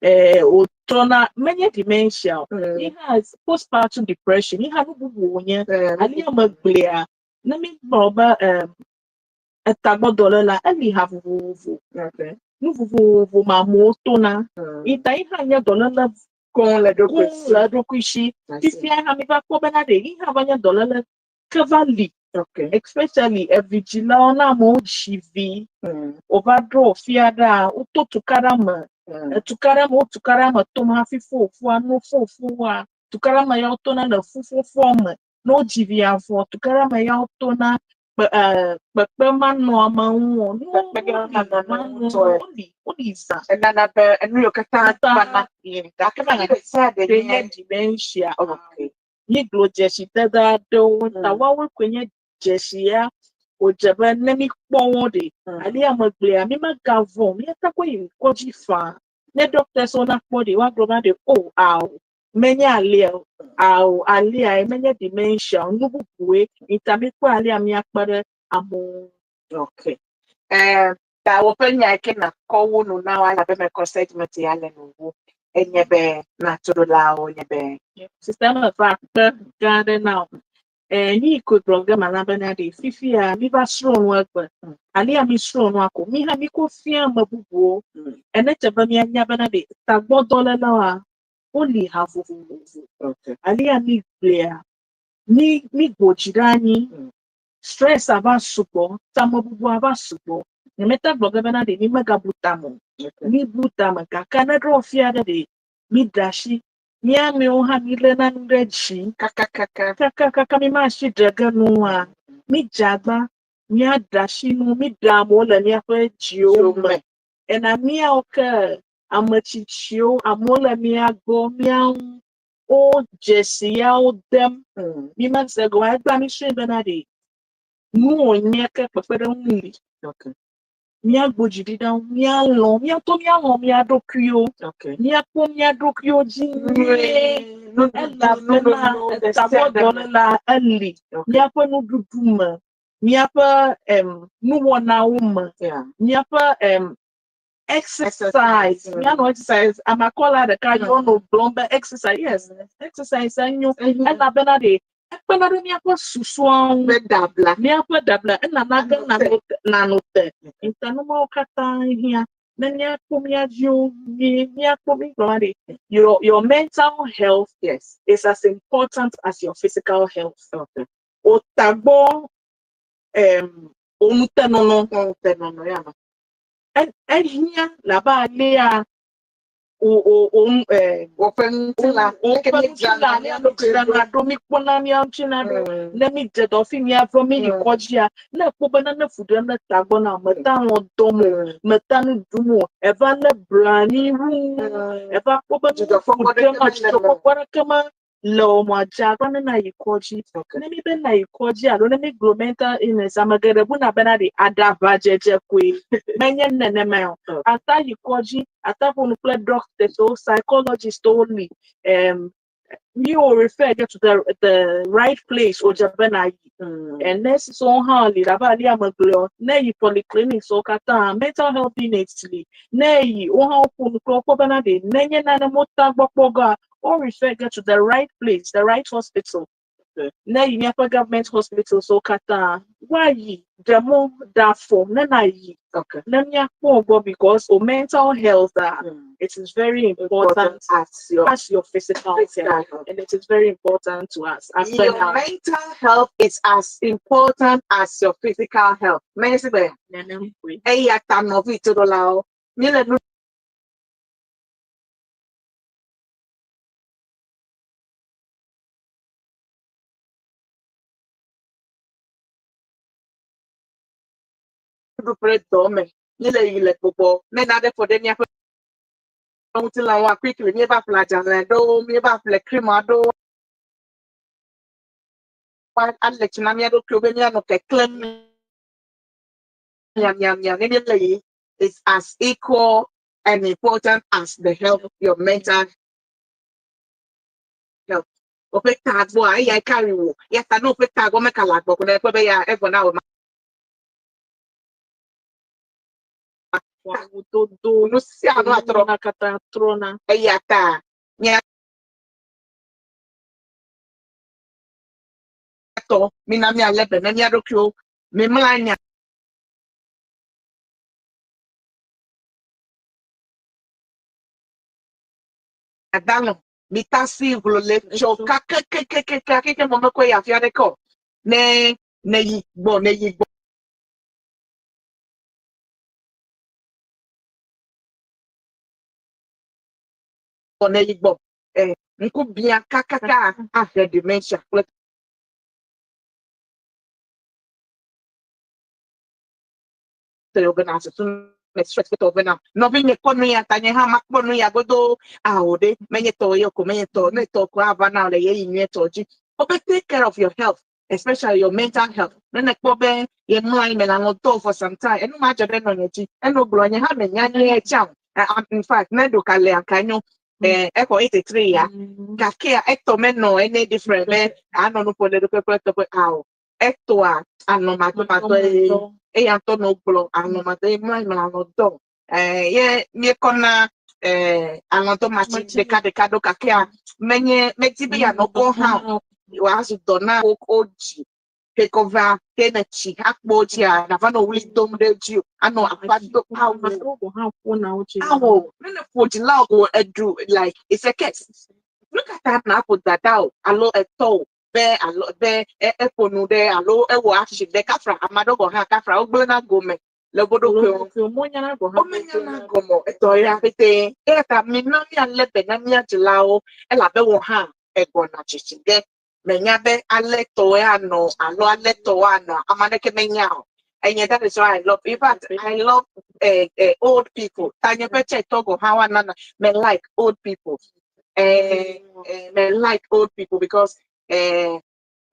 Speaker 1: wòtrɔna menye dementia o. Ye hã postpartum depression ye hã nu bubu wònye. Ali ame gblẽa ne mi gblɔ be etagbɔdɔléla eli ha vovovo. Nu vovovo ma amewo tona. Ita ye hã nye dɔléle
Speaker 2: Koŋ le ɖokui
Speaker 1: koŋ
Speaker 2: si.
Speaker 1: Le eɖokui si.
Speaker 2: I see.
Speaker 1: Fifia hã mi va kpɔ bena ɖe ye hã va nye dɔléle ke va li. Especially evidzilawo na amewo dzi vi wòva ɖo fia ɖea woto tukaɖa me. Etukaɖa me wo tukaɖa me tom hafi fofoa no fofoa tukaɖa me ya wotona le fufofoa me ne wodzi via vɔ tukaɖa me ya wotona kpe kpekpe manɔame ŋu o. Nuwo
Speaker 3: Kpekpe
Speaker 1: li
Speaker 3: manɔame
Speaker 1: manɔ
Speaker 3: ŋutɔe.
Speaker 1: Woli zã.
Speaker 3: Enana be enu yiwo katã
Speaker 1: Katã
Speaker 3: vana. Gake menye ɖe sia ɖe
Speaker 1: ɖe
Speaker 3: nye
Speaker 1: nye dementia. Mígblɔ dzesidede aɖewo ta woawoe koe nye dzesi ya wòdze be ne míkpɔ wo ɖe ali ame gblẽa mi megavɔ̃ o míata kɔ yi kɔdzi faa ne doctors wo nakpɔ ɖe woagblɔ ba ɖe o ao menye alia o ao aliae menye dementia o nu bubue ita míkpɔ alia míakpe ɖe amewo ŋu.
Speaker 3: Okay. Ta woƒe nya yi ke nakɔ wu nu na wo elabe mekɔ segment ya le nuwu enye be natoɖolawo nye be
Speaker 1: Sister me va akpe gã aɖe na wo. Nu yi ko gblɔ ge mala bena ɖe fifia mi va srɔ̃ nu egbe. Alia mi srɔ̃ nua ko mi hã mi ko fia ame bubuwo. Ene tse be mianya bena ɖe tagbɔdɔlélawoa woli ha vovovo. Alia mi gblẽa mi gbo dzi ɖe anyi. Stress ava sugbɔ, tamebubu ava sugbɔ. Nyemete gblɔ ge bena ɖe mi megabu tame o. Mi bu tame gake ne ɖo fia ɖe ɖe mi ɖe asi mía amewo hã mi léna nu ɖe dzi.
Speaker 3: Kakakaka.
Speaker 1: Kakakaka mi ma asi ɖe ge nua mi dze agba míaɖe asi nu mi ɖe amewo le míaƒe dziwo
Speaker 3: Dziwo
Speaker 1: me.
Speaker 3: Me.
Speaker 1: Ena míawo ke ame tsitsiwo amewo le mía gbɔ mía ŋu wo dzesi yawo dem mi mese gɔme egbea mi srɔ̃e bena ɖe nu wònye ke kpekpeɖeŋu li. Míagbo dzi ɖi ɖe ŋu míalɔ̃ míato míalɔ̃ mía ɖokuiwo. Míakpɔ mía ɖokuiwo dzi nyuie.
Speaker 3: Nuɖuɖu,
Speaker 1: Elabena
Speaker 3: nunono ɖe sia ɖe me.
Speaker 1: tagbɔdɔléla eli. Míaƒe nuɖuɖu me, míaƒe nuwɔnawo me, míaƒe exercise,
Speaker 3: Exercise.
Speaker 1: Míanɔ exercise. Amakɔla ɖeka yɔ nɔ gblɔm be exercise, yes, exercise enyo elabena ɖe ekpena ɖe míaƒe susua ŋu.
Speaker 3: Be dabla.
Speaker 1: Míaƒe dabla enana ge
Speaker 3: Nanɔ te.
Speaker 1: Nanɔ te. Ntanumawo katã hiã ne míakpɔ mía viwo nyuie, míakpɔ mí gblɔ ɖe your mental health is as important as your physical health. O tagbɔ o nutenɔnɔ
Speaker 3: Nutenɔnɔ ya ma.
Speaker 1: Ehiã le abe alea o
Speaker 3: Woƒe ŋutilã.
Speaker 1: O
Speaker 3: Leke
Speaker 1: ƒe
Speaker 3: míedzrana
Speaker 1: ŋutilã
Speaker 3: mía ɖokui ɖo.
Speaker 1: míadzrana ɖo míkpɔna mía ŋutilã ɖo ne mídze dɔ fi míavɔ míyi kɔdzia ne ekpɔ be nane fu ɖem ɖe tagbɔ na wo meta lɔ dɔm o meta nu ɖum o eva lé blanui wu eva kpɔ be nu fu
Speaker 3: Dzidzɔkpɔkpɔ
Speaker 1: ɖem
Speaker 3: ɖeke
Speaker 1: na
Speaker 3: mele eme o.
Speaker 1: dzidzɔkpɔkpɔ ɖeke mele o mo adze agba ne nayi kɔdzi ne mi be nayi kɔdzi alo ne mi gblɔ mental illness ame geɖe buna bena ɖe aɖaʋadzedze koe menye nenema o ata yi kɔdzi ata ƒo nu kple doctors wo psychologists wo li mi wo refer get to the right place o dze be nayi and nurses wo hã li abe ali ame gblɔ ne yi polyclinics wo katã mental health units li ne yi wo hã woƒo nu kple wo kpɔ bena ɖe nenye nane mo tagbɔkpɔ gɔa wo refer get to the right place, the right hospital. Ne yi míaƒe government hospitals wo katã, woayi ɖe mɔ ɖe afɔ ne nayi ne míakpɔ gbɔ because o mental health ah, it is very important
Speaker 3: as your
Speaker 1: as your physical
Speaker 3: physical
Speaker 1: health
Speaker 3: health.
Speaker 1: and it is very important to us. After
Speaker 3: Your
Speaker 1: now,
Speaker 3: mental health is as important as your physical health. Menye si be
Speaker 1: nenem koe.
Speaker 3: eya ta nɔvi toɖolawo míele nu ɖuɖu kple dɔ me míele yi le gbɔgbɔ ne nane ƒo ɖe míaƒe ŋutilãwoa quickly míeva ƒle adzalẽ ɖewo míeva ƒle cream aɖewo ale tsi na mía ɖokuiwo be míanɔ keklẽm miamiamia ne míele yi is as equal and important as the health your mental health. Woƒe tagbɔa eyae carry wò ya ta ne woƒe tagbɔ mekale agbɔ ko ne ekpɔ be ya egbɔ na wò ma
Speaker 1: Awudodo,
Speaker 3: nu sia nu atrɔ
Speaker 1: nuna katã trɔna.
Speaker 3: eya ta mía tɔ mina míalé be ne mía ɖokuiwo mimlɔ anyi adalɔ mitasi ʋlo le tso kakekekeke keke mɔ mekɔ yi afi aɖeke o ne ne yi gbɔ ne yi gbɔ ne yi gbɔ ɛ ŋku bia kakaka ahe dementia kple tɔyewo bena susu me stress kple tɔwo bena nɔvi nye kpɔ nu ya ta nye hã makpɔ nu ya godo awo ɖe menye tɔ ye ko menye tɔ ne tɔ ko ava na le ɣeyiɣi nyuietɔ dzi wobe take care of your health especially your mental health ne nekpɔ be ye mlɔ anyi me le alɔ̃ dɔ for some time enu ma dzɔ ɖe nɔnye dzi eno gblɔ nye hã menya nyuie tsã o in fact ne ɖo le aka nyo exɔ 83 ya gakea etɔ menɔ ene different be anɔ nu ƒo le ɖokui kple tɔƒe ao etɔa alɔ̃madɔmadɔe eya ŋutɔ nɔ gblɔ alɔ̃madɔ ye mlɔ anyi me le alɔ̃ dɔ ye míekɔna alɔ̃dɔmatsi ɖeka ɖeka ɖo gakea menye medi be yeanɔ gbɔ hã o wòazu dɔ na wo wodzi ke kɔ va ke ne tsi akpɔ dzia nava nɔ ɣli dom ɖe edzi o anɔ aƒa do awu
Speaker 1: Ame aɖewo gɔ̃ hã ƒona wo dzi.
Speaker 3: awo ne ne ƒo dzilawo ko eɖu like it's a curse nu ka ta nàƒo dada o alo etɔ o be alo be eƒo nu ɖe alo ewɔ action ɖe kafra ame aɖewo gɔ̃ hã kafra wogblẽna gome le wo ɖokuiwo ŋu.
Speaker 1: Womenyana gɔ̃ hã.
Speaker 3: Womenyana gɔme o etɔ ya ƒete eya ta mina míalé be na mía dzilawo elabe wò hã egbɔna tsitsi ge menya be ale tɔwoe anɔ alo ale tɔwoe anɔ ame aɖeke menya o. Enye that is why I love in fact I love old people. Ta nye ƒe tsetɔ gɔ̃ hã woana me like old people. Me like old people because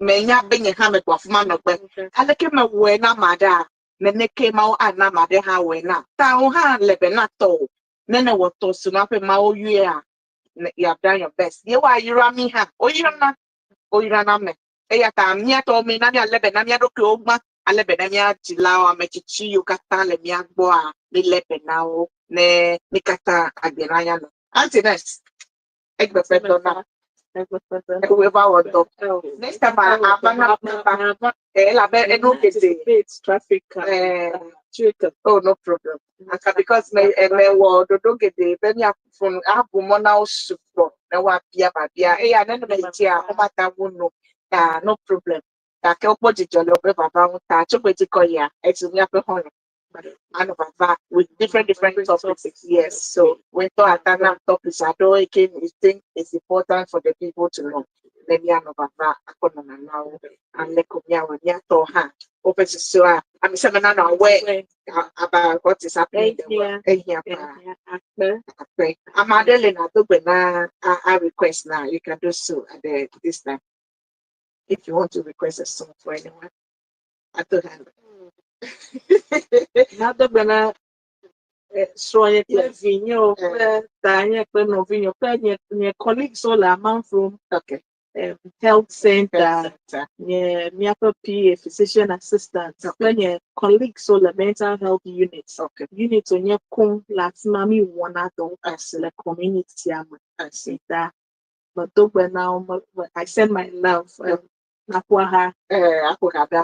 Speaker 3: menya be nye hã megbɔ afi ma nɔgbe. Aleke mewɔe na ame aɖea neneke mawo ana ame aɖe hã wɔe na. Ta wo hã le be na tɔ o. Ne newɔ tɔ si na ƒe mawo yɔea you have done your best. Ye woayra mi hã. Woyrana woyrana me. Eya ta mía tɔwo mi na míalé be na mía ɖokuiwo gbã ale be na mía dzilawo ame tsitsi yiwo katã le mía gbɔa mílé be na wo ne mí katã agbe nanya nɔ. Aunty Nurse, egbe ƒe dɔ na ewoe va wɔ dɔ. Next time ava na va elabe enu geɖe.
Speaker 1: Traffic.
Speaker 3: Oh no problem. Aka because me me wɔ ɖoɖo geɖe be míaƒo nu aʋu mɔ na wo sugbɔ ne woabia babia eya ne me dzia womata ŋu no ta no problem. Gake wokpɔ dzidzɔ le woƒe vava ŋu ta tso gbe dzi kɔ yia ezu míaƒe xɔlɔ̃. Anɔ vava with different different topics. Yes, so we thought atana topics aɖewo yi ke we think is important for the people to know. Ne míanɔ vava akɔ nɔna na wo ale ko míawɔ míatɔ hã woƒe susua ame sia ame nanɔ aware about what is happening in the world. Ehia paa. Akpe. Ame aɖe le na do gbe na a request now. You can do so at the this time. If you want to request a song for anyone. I don't have.
Speaker 1: Nado gbe na srɔ̃nye kple vinyewo kple tanye kple nɔvinyewo kple nye nye colleagues wo le Amanfrom health center
Speaker 3: Health center.
Speaker 1: nye míaƒe PA physician assistant kple nye colleagues wo le mental health unit. Unit wònye koŋ le afi ma mi wɔna dɔ
Speaker 3: I see.
Speaker 1: le community me.
Speaker 3: I see.
Speaker 1: Ta medo gbe na wo I send my love.
Speaker 3: Naƒo aha.
Speaker 2: Eh, aƒo ha ɖa.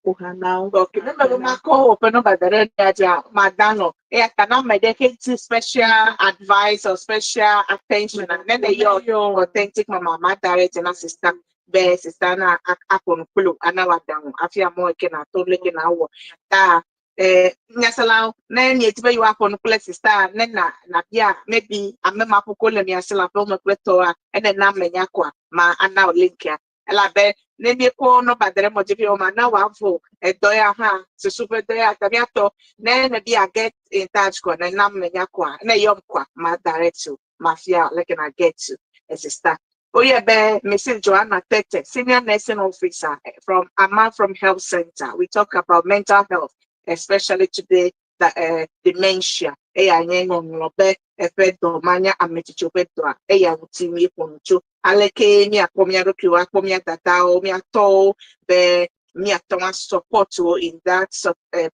Speaker 1: Aƒo ha na wo.
Speaker 2: Ok, ne mebe makɔ woƒe nɔmba da ɖe ɖea dzia, mada nɔ. Eya ta ne ame ɖe ke di special advice or special attention, ne ne yɔ authentic mama, ma direct na sister be sister na aƒo nu kpli wò, ana wò aɖaŋu hafi amewo yi ke nàto leke nawɔ. Ta eh, nyaselawo, ne miedi be yewoaƒo nu kple sister, ne na nabia maybe ame ma ƒo le mia si le aƒewo me kple tɔwoa, ene na ame nya koa, ma ana wò linkia. Elabe ne míekɔ nɔmba da ɖe mɔdzi fi ma na wòavo edɔ ya hã susu ƒe dɔ ya ta míatɔ ne nebia get in touch ko ne nam me nya koa ne yɔm koa ma direct you ma fia leke na get you a sister. Oye be Mrs. Joanna Tete, Senior Nursing Officer from Aman from Health Center. We talk about mental health, especially today, the dementia. Eya nye ŋɔŋlɔ be eƒe dɔ manya ame tsitsiwo ƒe dɔa eya ŋuti míeƒo nu tso aleke míakpɔ mía ɖokuiwo akpɔ mía dadawo mía tɔwo be míate ŋu support wo in that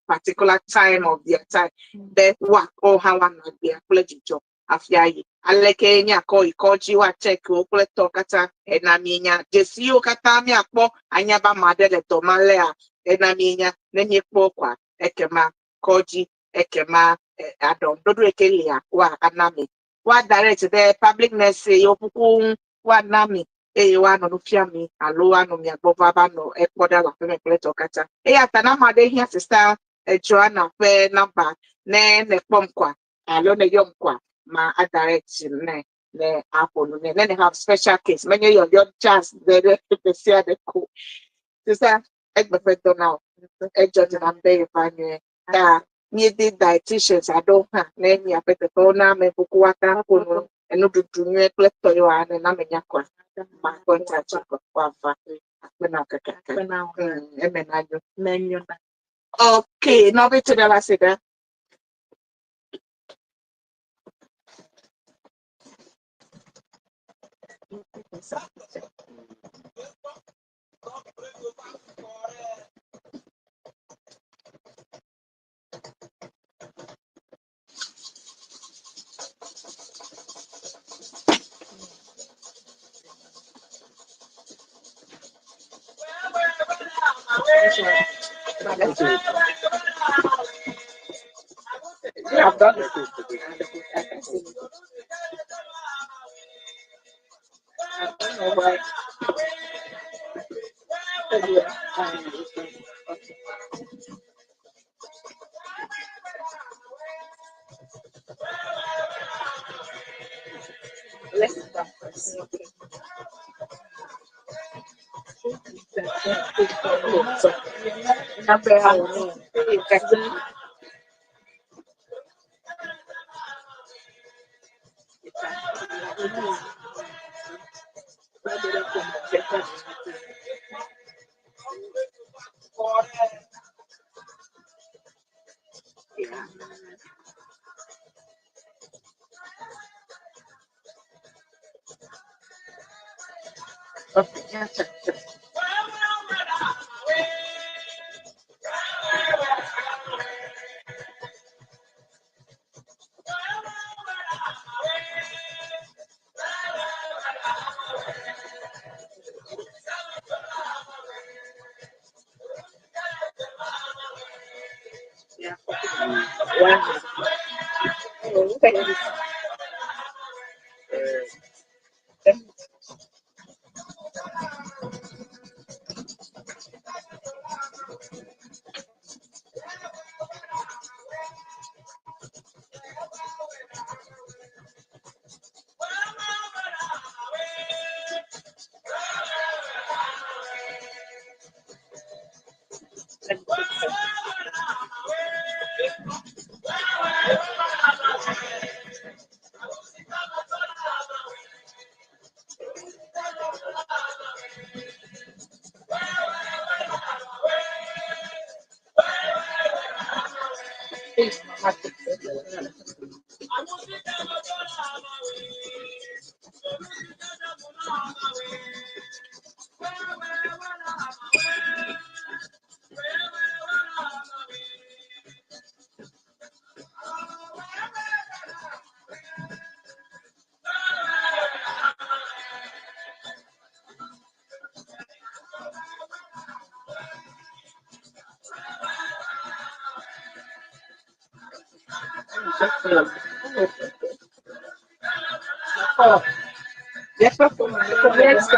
Speaker 2: particular time of their time be woakpɔ hã woanɔ agbea kple dzidzɔ hafi ayi aleke míakɔ yi kɔdzi woacheck wo kple tɔ katã ena míenya dzesiwo katã míakpɔ anya be ame aɖe le dɔ ma lea ena míenya ne míekpɔ koa ekema kɔdzi ekema aɖɔŋuɖoɖo yi ke lia woa ana mi woa direct ɖe public nurse yiwo kuku ŋu woana mi eye woanɔ nu fiam mi alo woanɔ mia gbɔ va va nɔ ekpɔ ɖa le aƒeme kple tɔ katã eya ta ne ame aɖe hiã sister Joanna ƒe nɔmba ne nekpɔm koa alo ne yɔm koa ma a direct ne ne aƒo nu ne ne ne have special case menye yɔyɔ chance ɖe ɖe ɖe sia ɖe ko sister egbe ƒe dɔ na wo edzɔ dzi nam be yeva nyuie ta míedi dietitians aɖewo hã ne miaƒe teƒewo na ame kuku woate ƒo nu enuɖuɖu nyuie kple tɔ yewoa ne na ame nya koa ma contact kɔ woava akpe na wo kakaka.
Speaker 1: Akpe na wo.
Speaker 2: Eme na nyo.
Speaker 1: Menyo na.
Speaker 2: Okay, nɔvi tse ɖe la se ɖa.
Speaker 4: Yeah, I've done it.
Speaker 2: I don't know why. Yeah. Okay. Let's start first. Okay. Number Yeah. Okay. Yeah, sure, sure. Yeah. Wow. Okay.
Speaker 3: The first one. The first one. The first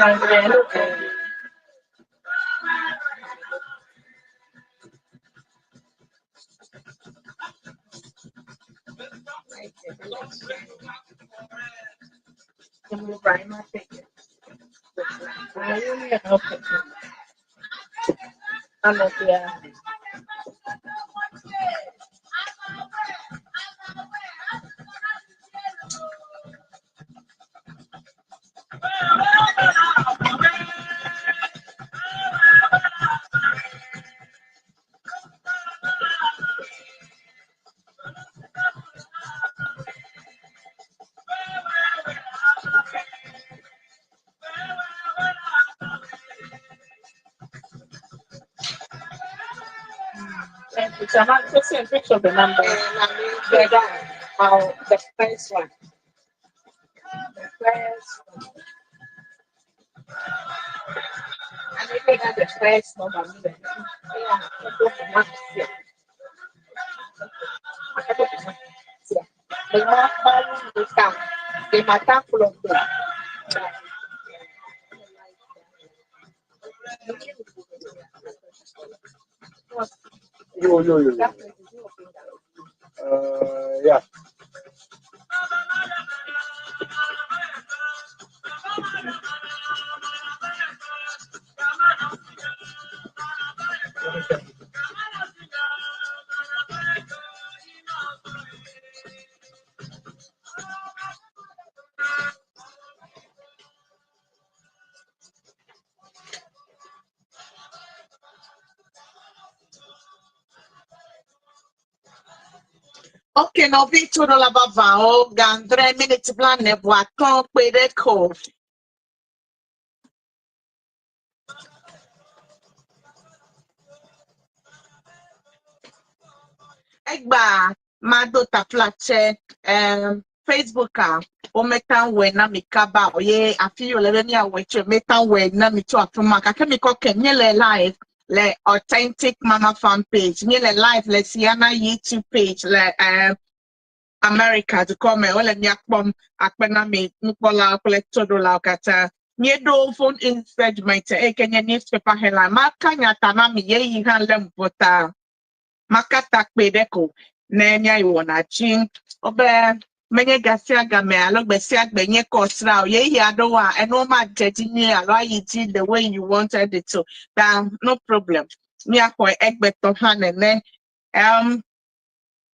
Speaker 3: number.
Speaker 4: Yo, yo, yo, yo. Yeah.
Speaker 3: Okay, nɔvi tsoɖola vavãwo, ga adre miniti blaene vɔ atɔ̃ kpe ɖe ko. Egba mado taflatse um, Facebook a wometa wɔe na mi kaba o ye afi yi wòle be míawɔe tso meta wɔe na mi tso afi ma gake mi kɔ ke míele live le Authentic Mama Fan page, míele live le Siana YouTube page le um, America dukɔ me wole mía kpɔm akpe na mi nukpɔlawo kple toɖolawo katã. Míeɖo phone in segment eyi ke nye newspaper headline. Maka nya ta na mi yeyi hã lém vɔ ta maka ta kpui ɖe ko ne míayi wɔna dzi. Wobe menye ga sia game alo gbe sia gbe nye kɔ sra o. Yeyi aɖewoa enuwo madze dzi nyuie alo ayi dzi the way you wanted it to. Ta no problem. Míaxɔe egbetɔ hã nene. Um,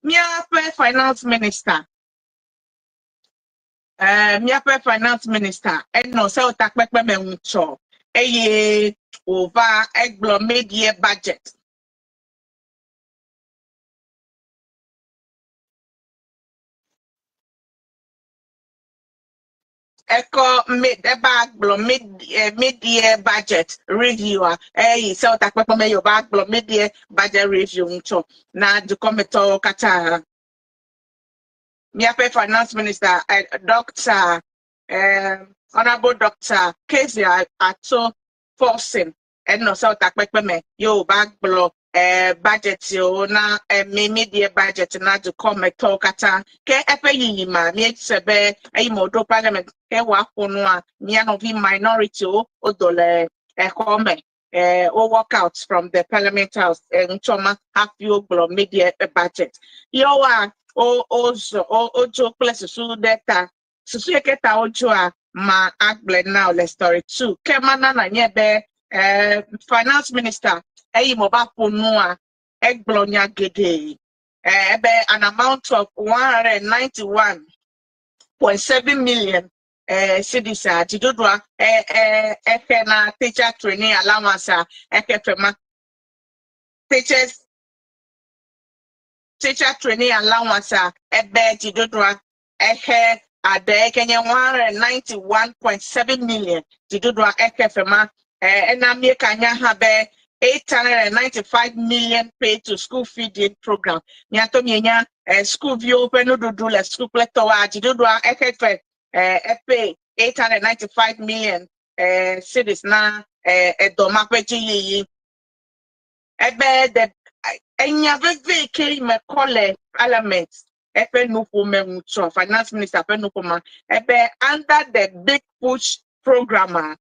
Speaker 3: míaƒe finance minister eh, míaƒe finance minister enɔ sewɔtakpekpe me ŋutsɔ eye wòva egblɔ mid-year budget. Ekɔ mid eva gblɔ mid eh, mid-year budget review a eyi sewɔtakpekpe me ye wòva gblɔ mid-year budget review ŋutsɔ na dukɔmetɔwo katã. Míaƒe finance minister eh, Dr. Eh, Honorable Dr. Kezia Ato Forson enɔ sewɔtakpekpe me ye wòva gblɔ eh, budget wo na eh, mi mid-year budget na dukɔmetɔwo katã. Ke eƒe yiyima míese be eyime wòɖo parliament ke wòaƒo nua mía nɔvi minority wo wodo le exɔ me eh, wo walk out from the parliament house eh, ŋutsɔ ma hafi wogblɔ mid-year budget. Yewoa wo wozɔ wo wodzo kple susu ɖe ta. Susu yi ke ta wodzoa ma agblɔe na le story two. Ke mana nanye be eh, finance minister eyi mo va ƒo nua egblɔ nya geɖe. Eh, ebe an amount of 191.7 million eh, cedis a dziɖuɖua eh, eh, exe na teacher training allowance a exe fema teachers teacher training allowance a ebe dziɖuɖua exe aɖe ke nye 191.7 million dziɖuɖua exe fema eh, ena míeka nya hã be 895 million paid to school feeding program. Miato mienya eh, school viwo ƒe nuɖuɖu le school kple tɔwoa dziɖuɖua exe fe eh, epe 895 million eh, cedis na eh, edɔ ma ƒe dziyiyi. Ebe the enya veve ke me kɔ le parliament Eƒe nuƒome ŋutsɔ, finance minister ƒe nuƒomea, ebe under the Big Push program,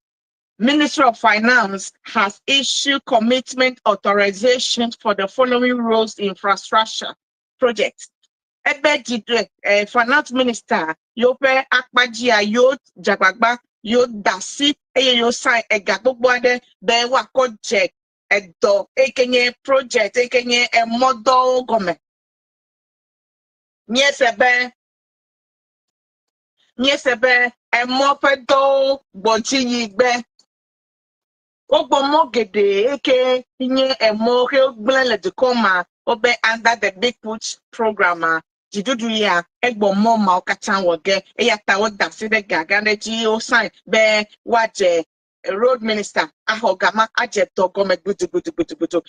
Speaker 3: Ministry of Finance has issued commitment authorization for the following roads infrastructure projects. Ebe dzi finance minister yewoƒe akpadzia yewo dzagbagba yewo da asi eye yewo sign ega gbogbo aɖe be woakɔ dze edɔ eyi ke nye project eyi ke nye emɔdɔwo gɔme. Míese be emɔ ƒe dɔwo gbɔ dzi yi gbe. Wogbɔ mɔ geɖe eke nye emɔ ke gblẽ le dukɔ ma wobe under the Big Push program a dziɖuɖu ya egbɔ mɔ mawo katã wɔ ge, eya ta woda asi ɖe ga gã ɖe dzi, wo sign be woadze road minister axɔ gama adze dɔ gɔme gbudugbudugbudu.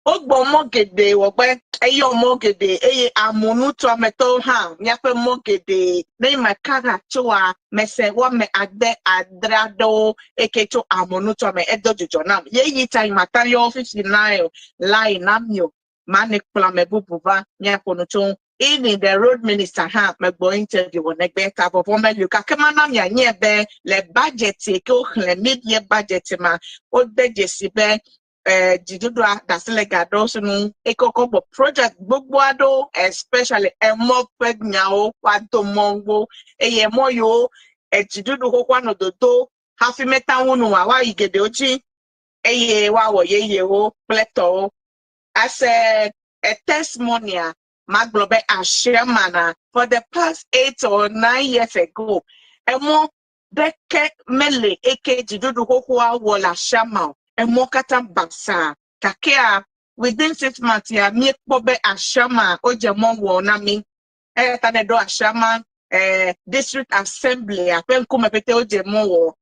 Speaker 3: Wogbɔ mɔ geɖe wɔ gbe eyɔ mɔ geɖe eye amunutuametɔwo hã míaƒe mɔ geɖe ne ma kara tsoa mese woame 8, 9 aɖewo eke tso amunutuame edo dzidzɔ nam yeyi ta yi mata yɔ 59 line na mi o mane kplɔ ame bubu va míaƒo nu tso ŋu. Even the road minister hã megbɔ interview wɔ negbe ta vɔvɔ meli o, gake mana mianye be le budget yi ke woxlẽ mid-year budget ma, wode dzesi be dziɖuɖua da asi le ga ɖewo sinu eke wokɔ gbɔ project gbogbo aɖewo, especially emɔ ƒe nyawo, woado mɔwo eye mɔ yiwo edziɖuɖu xoxoa nɔ dodo hafi meta ŋu nu wa woayi geɖewo dzi eye woawɔ yeyewo kple tɔwo. As a testimony, magblɔ be Ashaiman for the past 8 or 9 years ago, emɔ ɖeke mele eke dziɖuɖu xoxoa wɔ le Ashaiman o. Emɔ katã basaa, gakea within 6 months ya míekpɔ be Ashaiman wodze mɔ wɔ na mí, eya ta ne ɖo Ashaiman district assembly ƒe ŋkume pete wodze mɔ wɔ,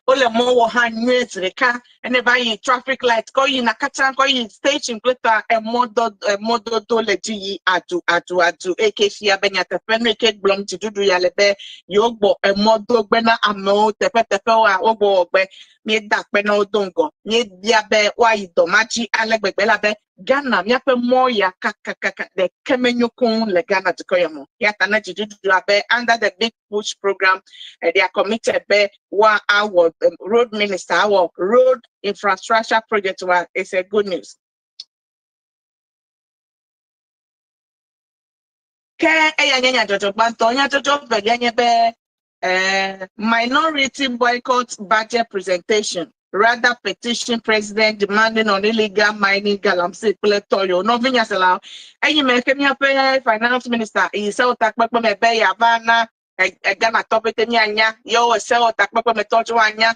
Speaker 3: wole mɔ wɔ hã nyuie. Zi ɖeka ene va yi traffic light kɔ yina katã kɔ yi station kple ta emɔdɔ emɔdodo le dzi yi adu adu adu eke fia be nyateƒe nu eke gblɔm dziɖuɖu ya le be yewo gbɔ emɔdogbe na amewo teƒeteƒewoa wogbɔ wɔgbe. Míeda akpe na wo do ŋgɔ, míebia be woayi dɔ ma dzi ale gbegbe elabe Ghana míaƒe mɔ ya kakakaka ɖeke menyo koŋ le Ghana dukɔ ya me. Ya ta ne dziɖuɖu abe under the Big Push program, they are committed be wa awɔ road minister awɔ road infrastructure project wa, it's a good news. Ke eya nye nyadzɔdzɔ gbãtɔ. Nyadzɔdzɔ velia nye be minority boycott budget presentation, rather petition president demanding on illegal mining, galamsey kple tɔyo. Nɔvinyaselawo, eyi me ke míaƒe finance minister yi sewɔtakpekpe me be yeava na Ghana tɔ pete míanya yewo sewɔtakpekpe me tɔ tso woanya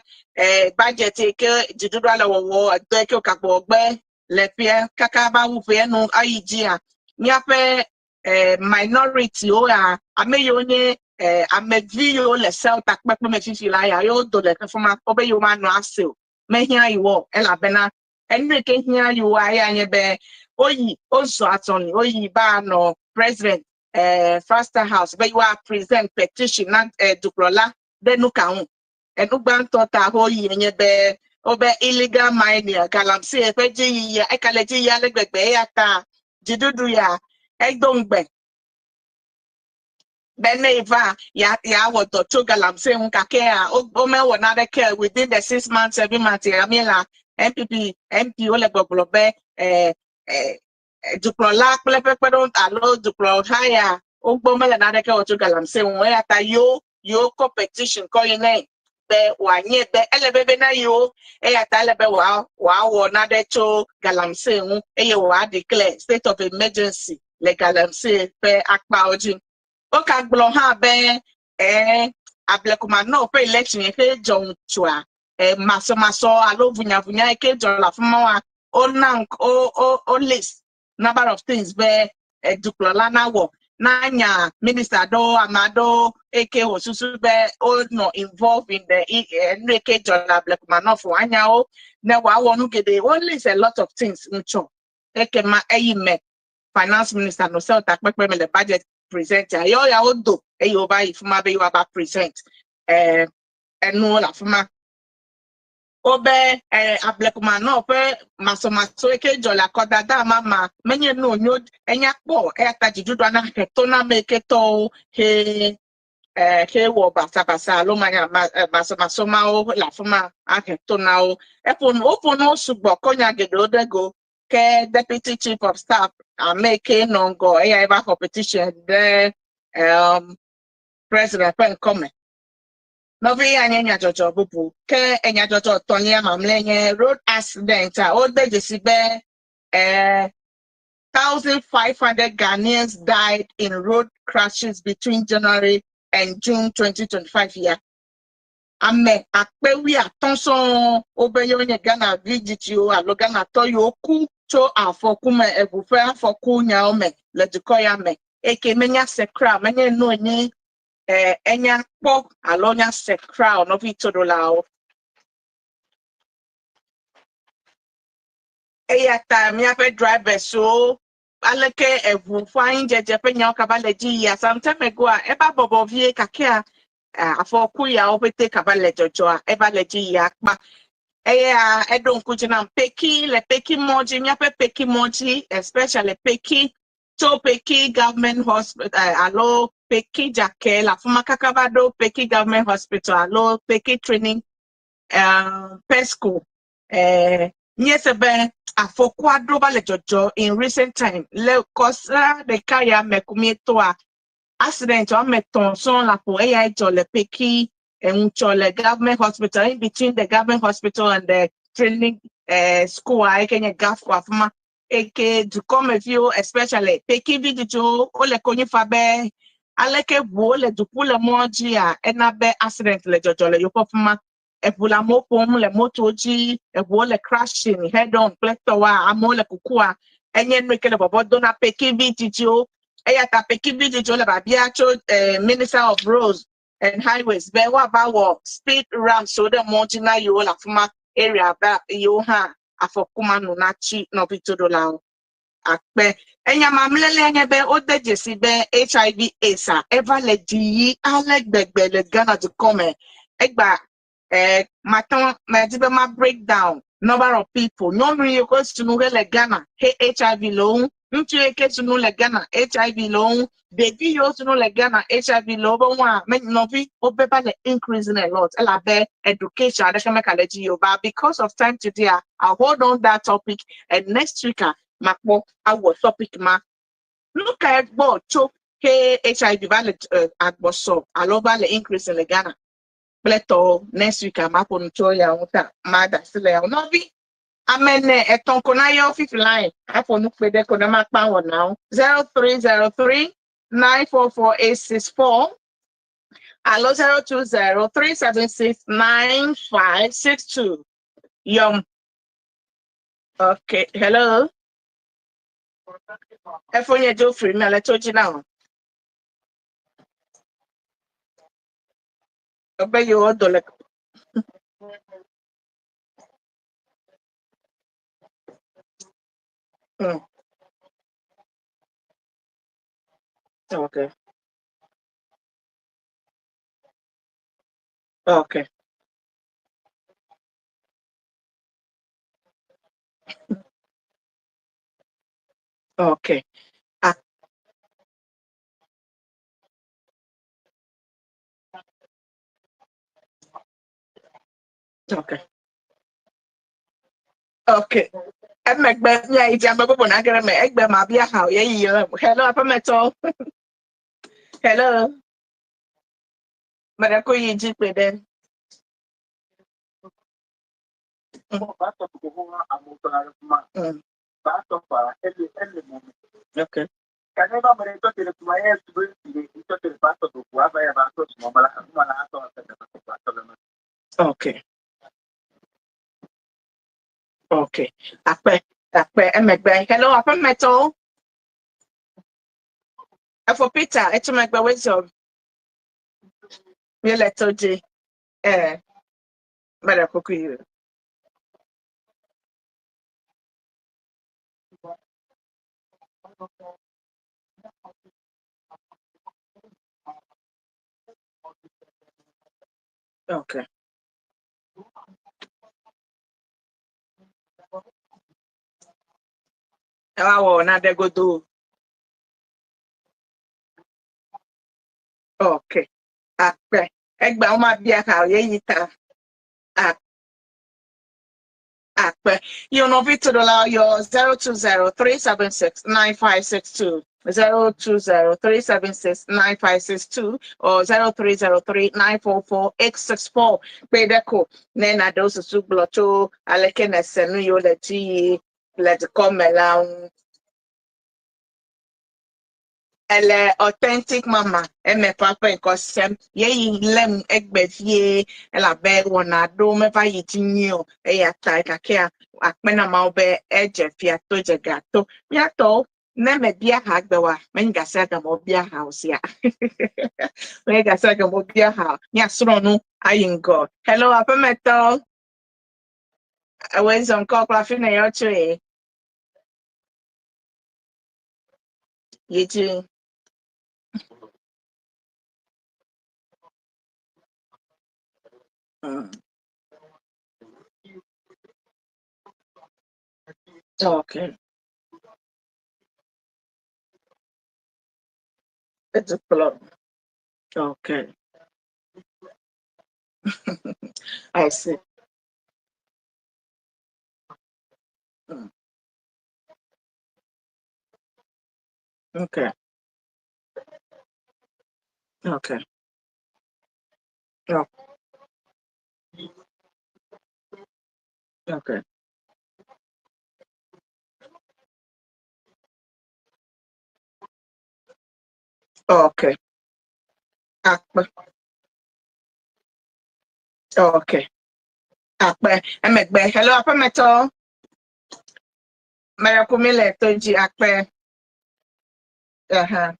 Speaker 3: budget yi ke dziɖuɖua le wɔwɔ edɔ yi ke wogagbɔ gbe le ƒea kaka va wu ƒea nu ayi dzia, míaƒe minority wo ya, ame yiwo nye amevi yiwo le sewɔtakpekpe me fifi la ya yewo do le fima wobe yewo manɔ ase o, mehiã yiwo elabena enu yi ke hiã yiwoa ya nye be woyi wozɔ azɔli woyi ba nɔ president Flagstaff House be yewoa present petition na dukplɔla ɖe nu ka ŋu. Enu gbãtɔ ta woyi nye be wobe illegal mining, galamsey ƒe dzi yiyi eka le dzi yi ale gbegbe, eya ta dziɖuɖu ya edo ŋugbe be ne eva ya yeawɔ dɔ tso galamsey ŋu, gake ya womewɔ naneke within the 6 months, 7 months ya. Mi la NPP MP wole gbɔgblɔ be dukplɔla kple eƒe kpeɖeŋu alo dukplɔha ya wogbɔ mele naneke wɔ tso galamsey ŋu, eya ta yewo kɔ petition kɔ yi nɛ be wòanye be ele be bena yewo, eya ta ele be wòawɔ nane tso galamsey ŋu eye wòa declare state of emergency le galamsey ƒe akpawo dzi. Woka gblɔ hã be Ablekuma North ƒe election yi ke dzɔ ŋutsua masɔmasɔ alo vunyavunya yi ke dzɔ le afi ma wa, wona wo list number of things be dukplɔla nawɔ n'anya minister aɖewo, ame aɖewo eke wòsusu be wonɔ involve in the nu yi ke dzɔ le Ablekuma North anyawo ne wòawɔ nu geɖe. Wo list a lot of things ŋutsɔ ekema eyi me finance minister no sɛ ɔtakpekpe me le budget present ya yewo ya wodo eye wova yi fi ma be yewoava present enuwo le afi ma. Wobe ablekumanɔ ƒe masɔmasɔe ke dzɔ le akɔdada ma ma menye nu wònyo enya kpɔ o. Eya ta dziɖuɖua na he to na ame yi ke tɔwo he he wɔ basabasa alo manya ma masɔmasɔ mawo le afi ma ahe to na wo. Eƒo nu woƒo nu sugbɔ kɔ nya geɖewo ɖe go ke Deputy Chief of Staff ame yi ke nɔ ŋgɔ eyae va xɔ petition ɖe president ƒe ŋkɔme. Nɔvi ya nye nyadzɔdzɔ bubu. Ke enyadzɔdzɔ etɔ̃lia mamlɛ nye road accident a wode dzesi be 1,500 Ghanaians died in road crashes between January and June 2025 ya. Ame akpe wuiatɔ̃ sɔŋ wobe yewo nye Ghana vi dzidziwo alo Ghanatɔ yiwo ku tso afɔku me, eʋu ƒe afɔku nyawo me le dukɔ ya me. Eke menya se kura o, menye nu enye enya kpɔ alo nya se kura o, nɔvi toɖolawo. Eya ta míaƒe drivers-wo aleke eʋu ƒe anyidzedze ƒe nyawo kaba le dzi yia some time agoa, eva bɔbɔ vie gakea afɔku yawo ƒete kaba le dzɔdzɔa, eva le dzi yia akpa. Eya eɖo ŋku dzi nam Peki le Peki mɔ dzi, míaƒe Peki mɔ dzi especially Peki tso Peki Government Hospital alo Peki Dzake le afi ma kaka va ɖo Peki Government Hospital alo Peki Training Pesco. Míese be afɔku aɖewo va le dzɔdzɔ in recent time le kɔsiɖa ɖeka ya me ko míetoa accident woame etɔ̃ sɔŋ le aƒo eyae dzɔ le Peki eŋutsɔ le government hospital in between the government hospital and the training school a yike nye GAFCO afi ma eke dukɔmeviwo especially Pekin vidzidziwo wole konyi fa be aleke ʋuwo le du ƒu le mɔ dzia ena be accident le dzɔdzɔ le yewoƒe fi ma. Eʋu le amewo ƒom le motowo dzi, eʋuwo le crashing head on kple tɔwoa, amewo le kukua. Enye nu yi ke le vɔvɔ do na Pekin vidzidziwo. Eya ta Pekin vidzidziwo le biabia tso Minister of Roads and Highways be woava wɔ speed ramps wo ɖe mɔ dzi na yewo le afi ma area be yewo hã afɔku ma nu natsi nɔvi toɖolawo. Akpe. Enya mamlɛlia nye be wode dzesi be HIV AIDS a eva le dzi yi ale gbegbe le Ghana dukɔ me. Egba mate ŋu medi be ma break down number of people nyɔnu yi ke sunu he le Ghana he HIV le wo ŋu, ŋutsu yi ke sunu le Ghana HIV le wo ŋu, ɖevi yiwo sunu le Ghana HIV le wobe ŋua me nɔvi wobe va le increasing a lot elabe education aɖeke meka le edzi yi o. But because of time today, I'll hold on that topic and next week makpɔ awɔ topic ma. Nu kae gbɔ tso he HIV va le agbɔsɔ alo va le increasing le Ghana kple tɔwo next week maƒo nu tso ya ŋu ta mada asi le ya ŋu. Nɔvi ame ene etɔ̃ ko na yɔ fifi line aƒo nu kpe ɖe ko ne makpa wɔnawo 0303 944 864 alo 020 376 9562. Yɔm. Okay, hello. Efonye Geoffrey mi ale tso dzi na o. Ebe yewo do le. Okay. Okay. Okay. Ah, okay. Okay. Emegbe míayi dzi ame bubu nage ɖe eme. Egbe mabia hã o ɣeyiɣi le. Hello, aƒemetɔ. Hello. Meɖe ko yi dzi kpe ɖe. Okay. Okay. Okay. Akpe, akpe, emegbe. Hello, aƒemetɔwo. Efo Peter, etso megbe wezɔ. Míele to dzi. Meɖe kuku yi. Okay. Eva wɔ naɖe godo. Okay. Akpe. Egbea womabia ha o ye yi ta. Akpe. Yo nɔvi toɖola yɔ 0203769562 0203769562 or 0303944864 kpe ɖe ko ne naɖewo susu gblɔ tso aleke nèse nu yiwo le dzi yi le dukɔ me la ŋu. Ele authentic mama eme ƒe aƒe ŋkɔ sem ye yi lém egbe vie elabe wɔna ɖewo meva yi dzi nyuie o eya ta gakea akpe na Mawu be edze fia to dze ga to. Mía tɔwo ne mebia ha gbe wa menye gasia game wobia ha o sia. Menye gasia game wobia ha o. Míasrɔ̃ nu ayi ŋgɔ. Hello aƒemetɔ. Ewɔe zɔ ŋkɔ kple afi nèyɔ tsoe. Yi dzi. Okay. It's a plot. Okay. I see. Okay. Okay. Oh, okay. Okay. Akpe. Okay. Akpe. Emegbe. Hello, aƒemetɔ. Mɛrɛkumi le to dzi akpe. Aha.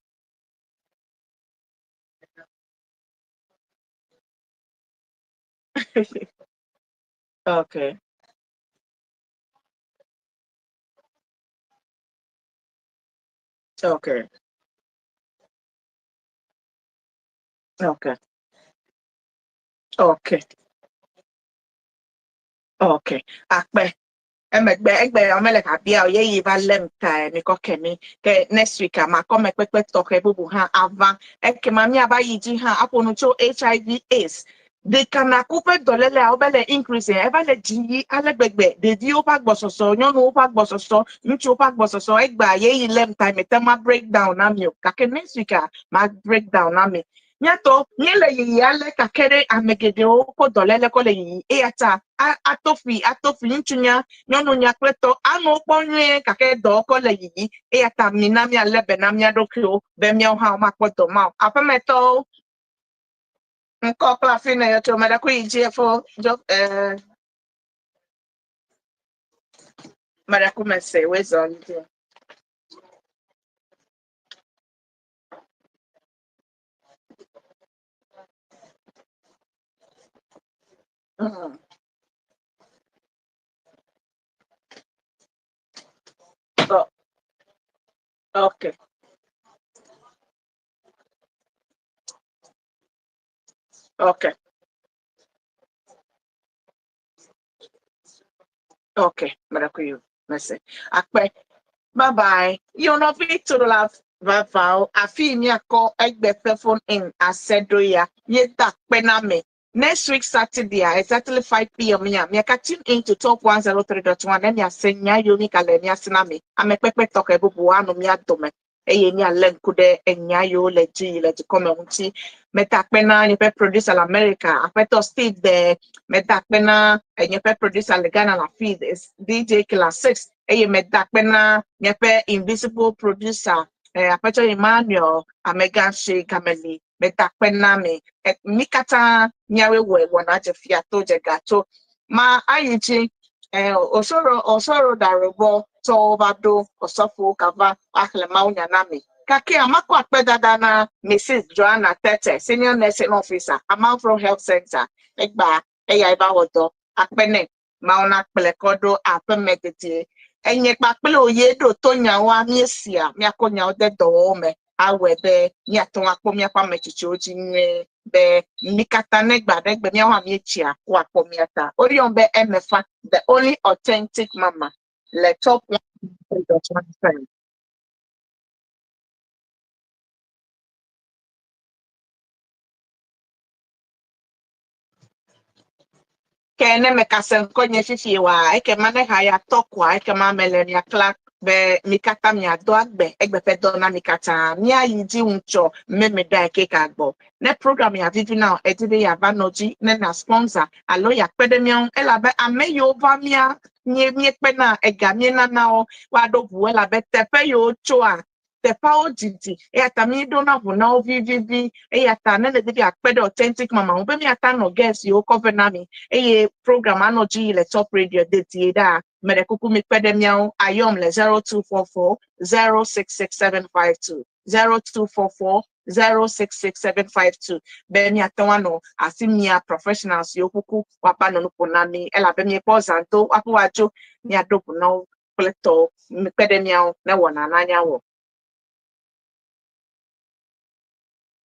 Speaker 3: Okay. Okay. Okay. Okay. Okay. Akpe. Emegbe egbe mele kabia o ye yi va lém tae mikɔ ke mi ke next week makɔ mekpekpe tɔxɛ bubu hã ava ekema míava yi dzi hã aƒo nu tso HIV AIDS ɖekanaku ƒe dɔlélea wobe le increase eva le dzi yi ale gbegbe ɖeviwo ƒe agbɔsɔsɔ nyɔnuwo ƒe agbɔsɔsɔ ŋutsuwo ƒe agbɔsɔsɔ egbea ye yi lém tae mete ma break down na mi o gake next week a ma break down na mi Míatɔ, míele yiyi ale gake ɖe ame geɖewo kpɔ dɔléle kɔ le yiyi eya ta ato fi ato fi ŋutsunya, nyɔnunya kple tɔ anɔ wo kpɔ nyuie gake dɔ kɔ le yiyi eya ta mina míalé be na mía ɖokuiwo be míawo hã womakpɔ dɔ ma o. Aƒemetɔwo, ŋkɔ kple afi nèyɔ tso ame ɖe ku yi dzi efo dzo eh, ame ɖe ku mese wezɔ yi dzi. Oh, okay. Okay. Okay. Merakuyu. Mese. Akpe. Bye bye. Yo nɔvi toɖola vavãwo, afii míakɔ egbe ƒe phone in ase ɖo ya. Míeda akpe na mi. Next week Saturday exactly 5 pm ya miaka tune in to Top 103.1 ne miase nya yiwo mígale mía si na mi. Amekpekpe tɔxɛ bubuwo anɔ mía dome eye míalé ŋku ɖe enya yiwo le dzi yi le dukɔ me ŋuti. Meda akpe na nye ƒe producer le America, aƒetɔ Steve de. Meda akpe na nye ƒe producer le Ghana le afii, DJ Killer 6 eye meda akpe na nye ƒe invisible producer, aƒetɔ Emmanuel Amegãshi Gameli. Meda akpe na mi. Mi katã miawoe wɔe wɔna dze fia to dze ga to. Ma ayi dzi osoro osoro darobɔ tɔwo va ɖo osɔfowo kava woaxlẽ mawunya na mi. Gake amakɔ akpedada na Mrs. Joanna Tete, Senior Nursing Officer, Amanfro Health Center. Egbea eyae va wɔ dɔ akpe nɛ. Mawu nakplɔe kɔ ɖo aƒeme dedie. Enye kpakple wò ye ɖo to nyawoa, míesia, míakɔ nyawo de dɔwɔwɔ me awɔe be míate ŋu akpɔ míaƒe ame tsitsiwo dzi nyuie be mí katã ne gbe aɖe gbe míawo hã míetsia, woakpɔ mía ta. Woyɔm be Emefa, the only authentic mama le top 3.1 FM. Ke ne mekase ŋkɔnye fifi wa, ekema ne haya tɔ koa, ekema mele mia kla be mi katã miado agbe egbe ƒe dɔ na mi katã. Míayi dzi ŋutsɔ meme ɖae keka gbɔ. Ne program ya vivi na wò, edi be yeava nɔ dzi ne na sponsor alo yeakpe ɖe mía ŋu elabe ame yiwo va mía mie míekpena ega míenana wo woaɖo ʋu elabe teƒe yiwo tsoa teƒeawo didi eya ta míeɖona ʋu na wo vivivi eya ta ne nèdi be yeakpe ɖe authentic mama ŋu be míata nɔ guest yiwo kɔ vɛ na mi eye program anɔ dzi yi le top radio dedie ɖaa meɖe kuku mikpe ɖe mía ŋu ayɔm le 0244 066752 0244 066752 be míate ŋu anɔ afi mia professionals yiwo kuku woava nɔ nu ƒom na mí elabe míekpɔ zãdo hafi woadzo míaɖo ʋu na wo kple tɔwo mikpe ɖe mía ŋu ne wɔna nanya wɔ.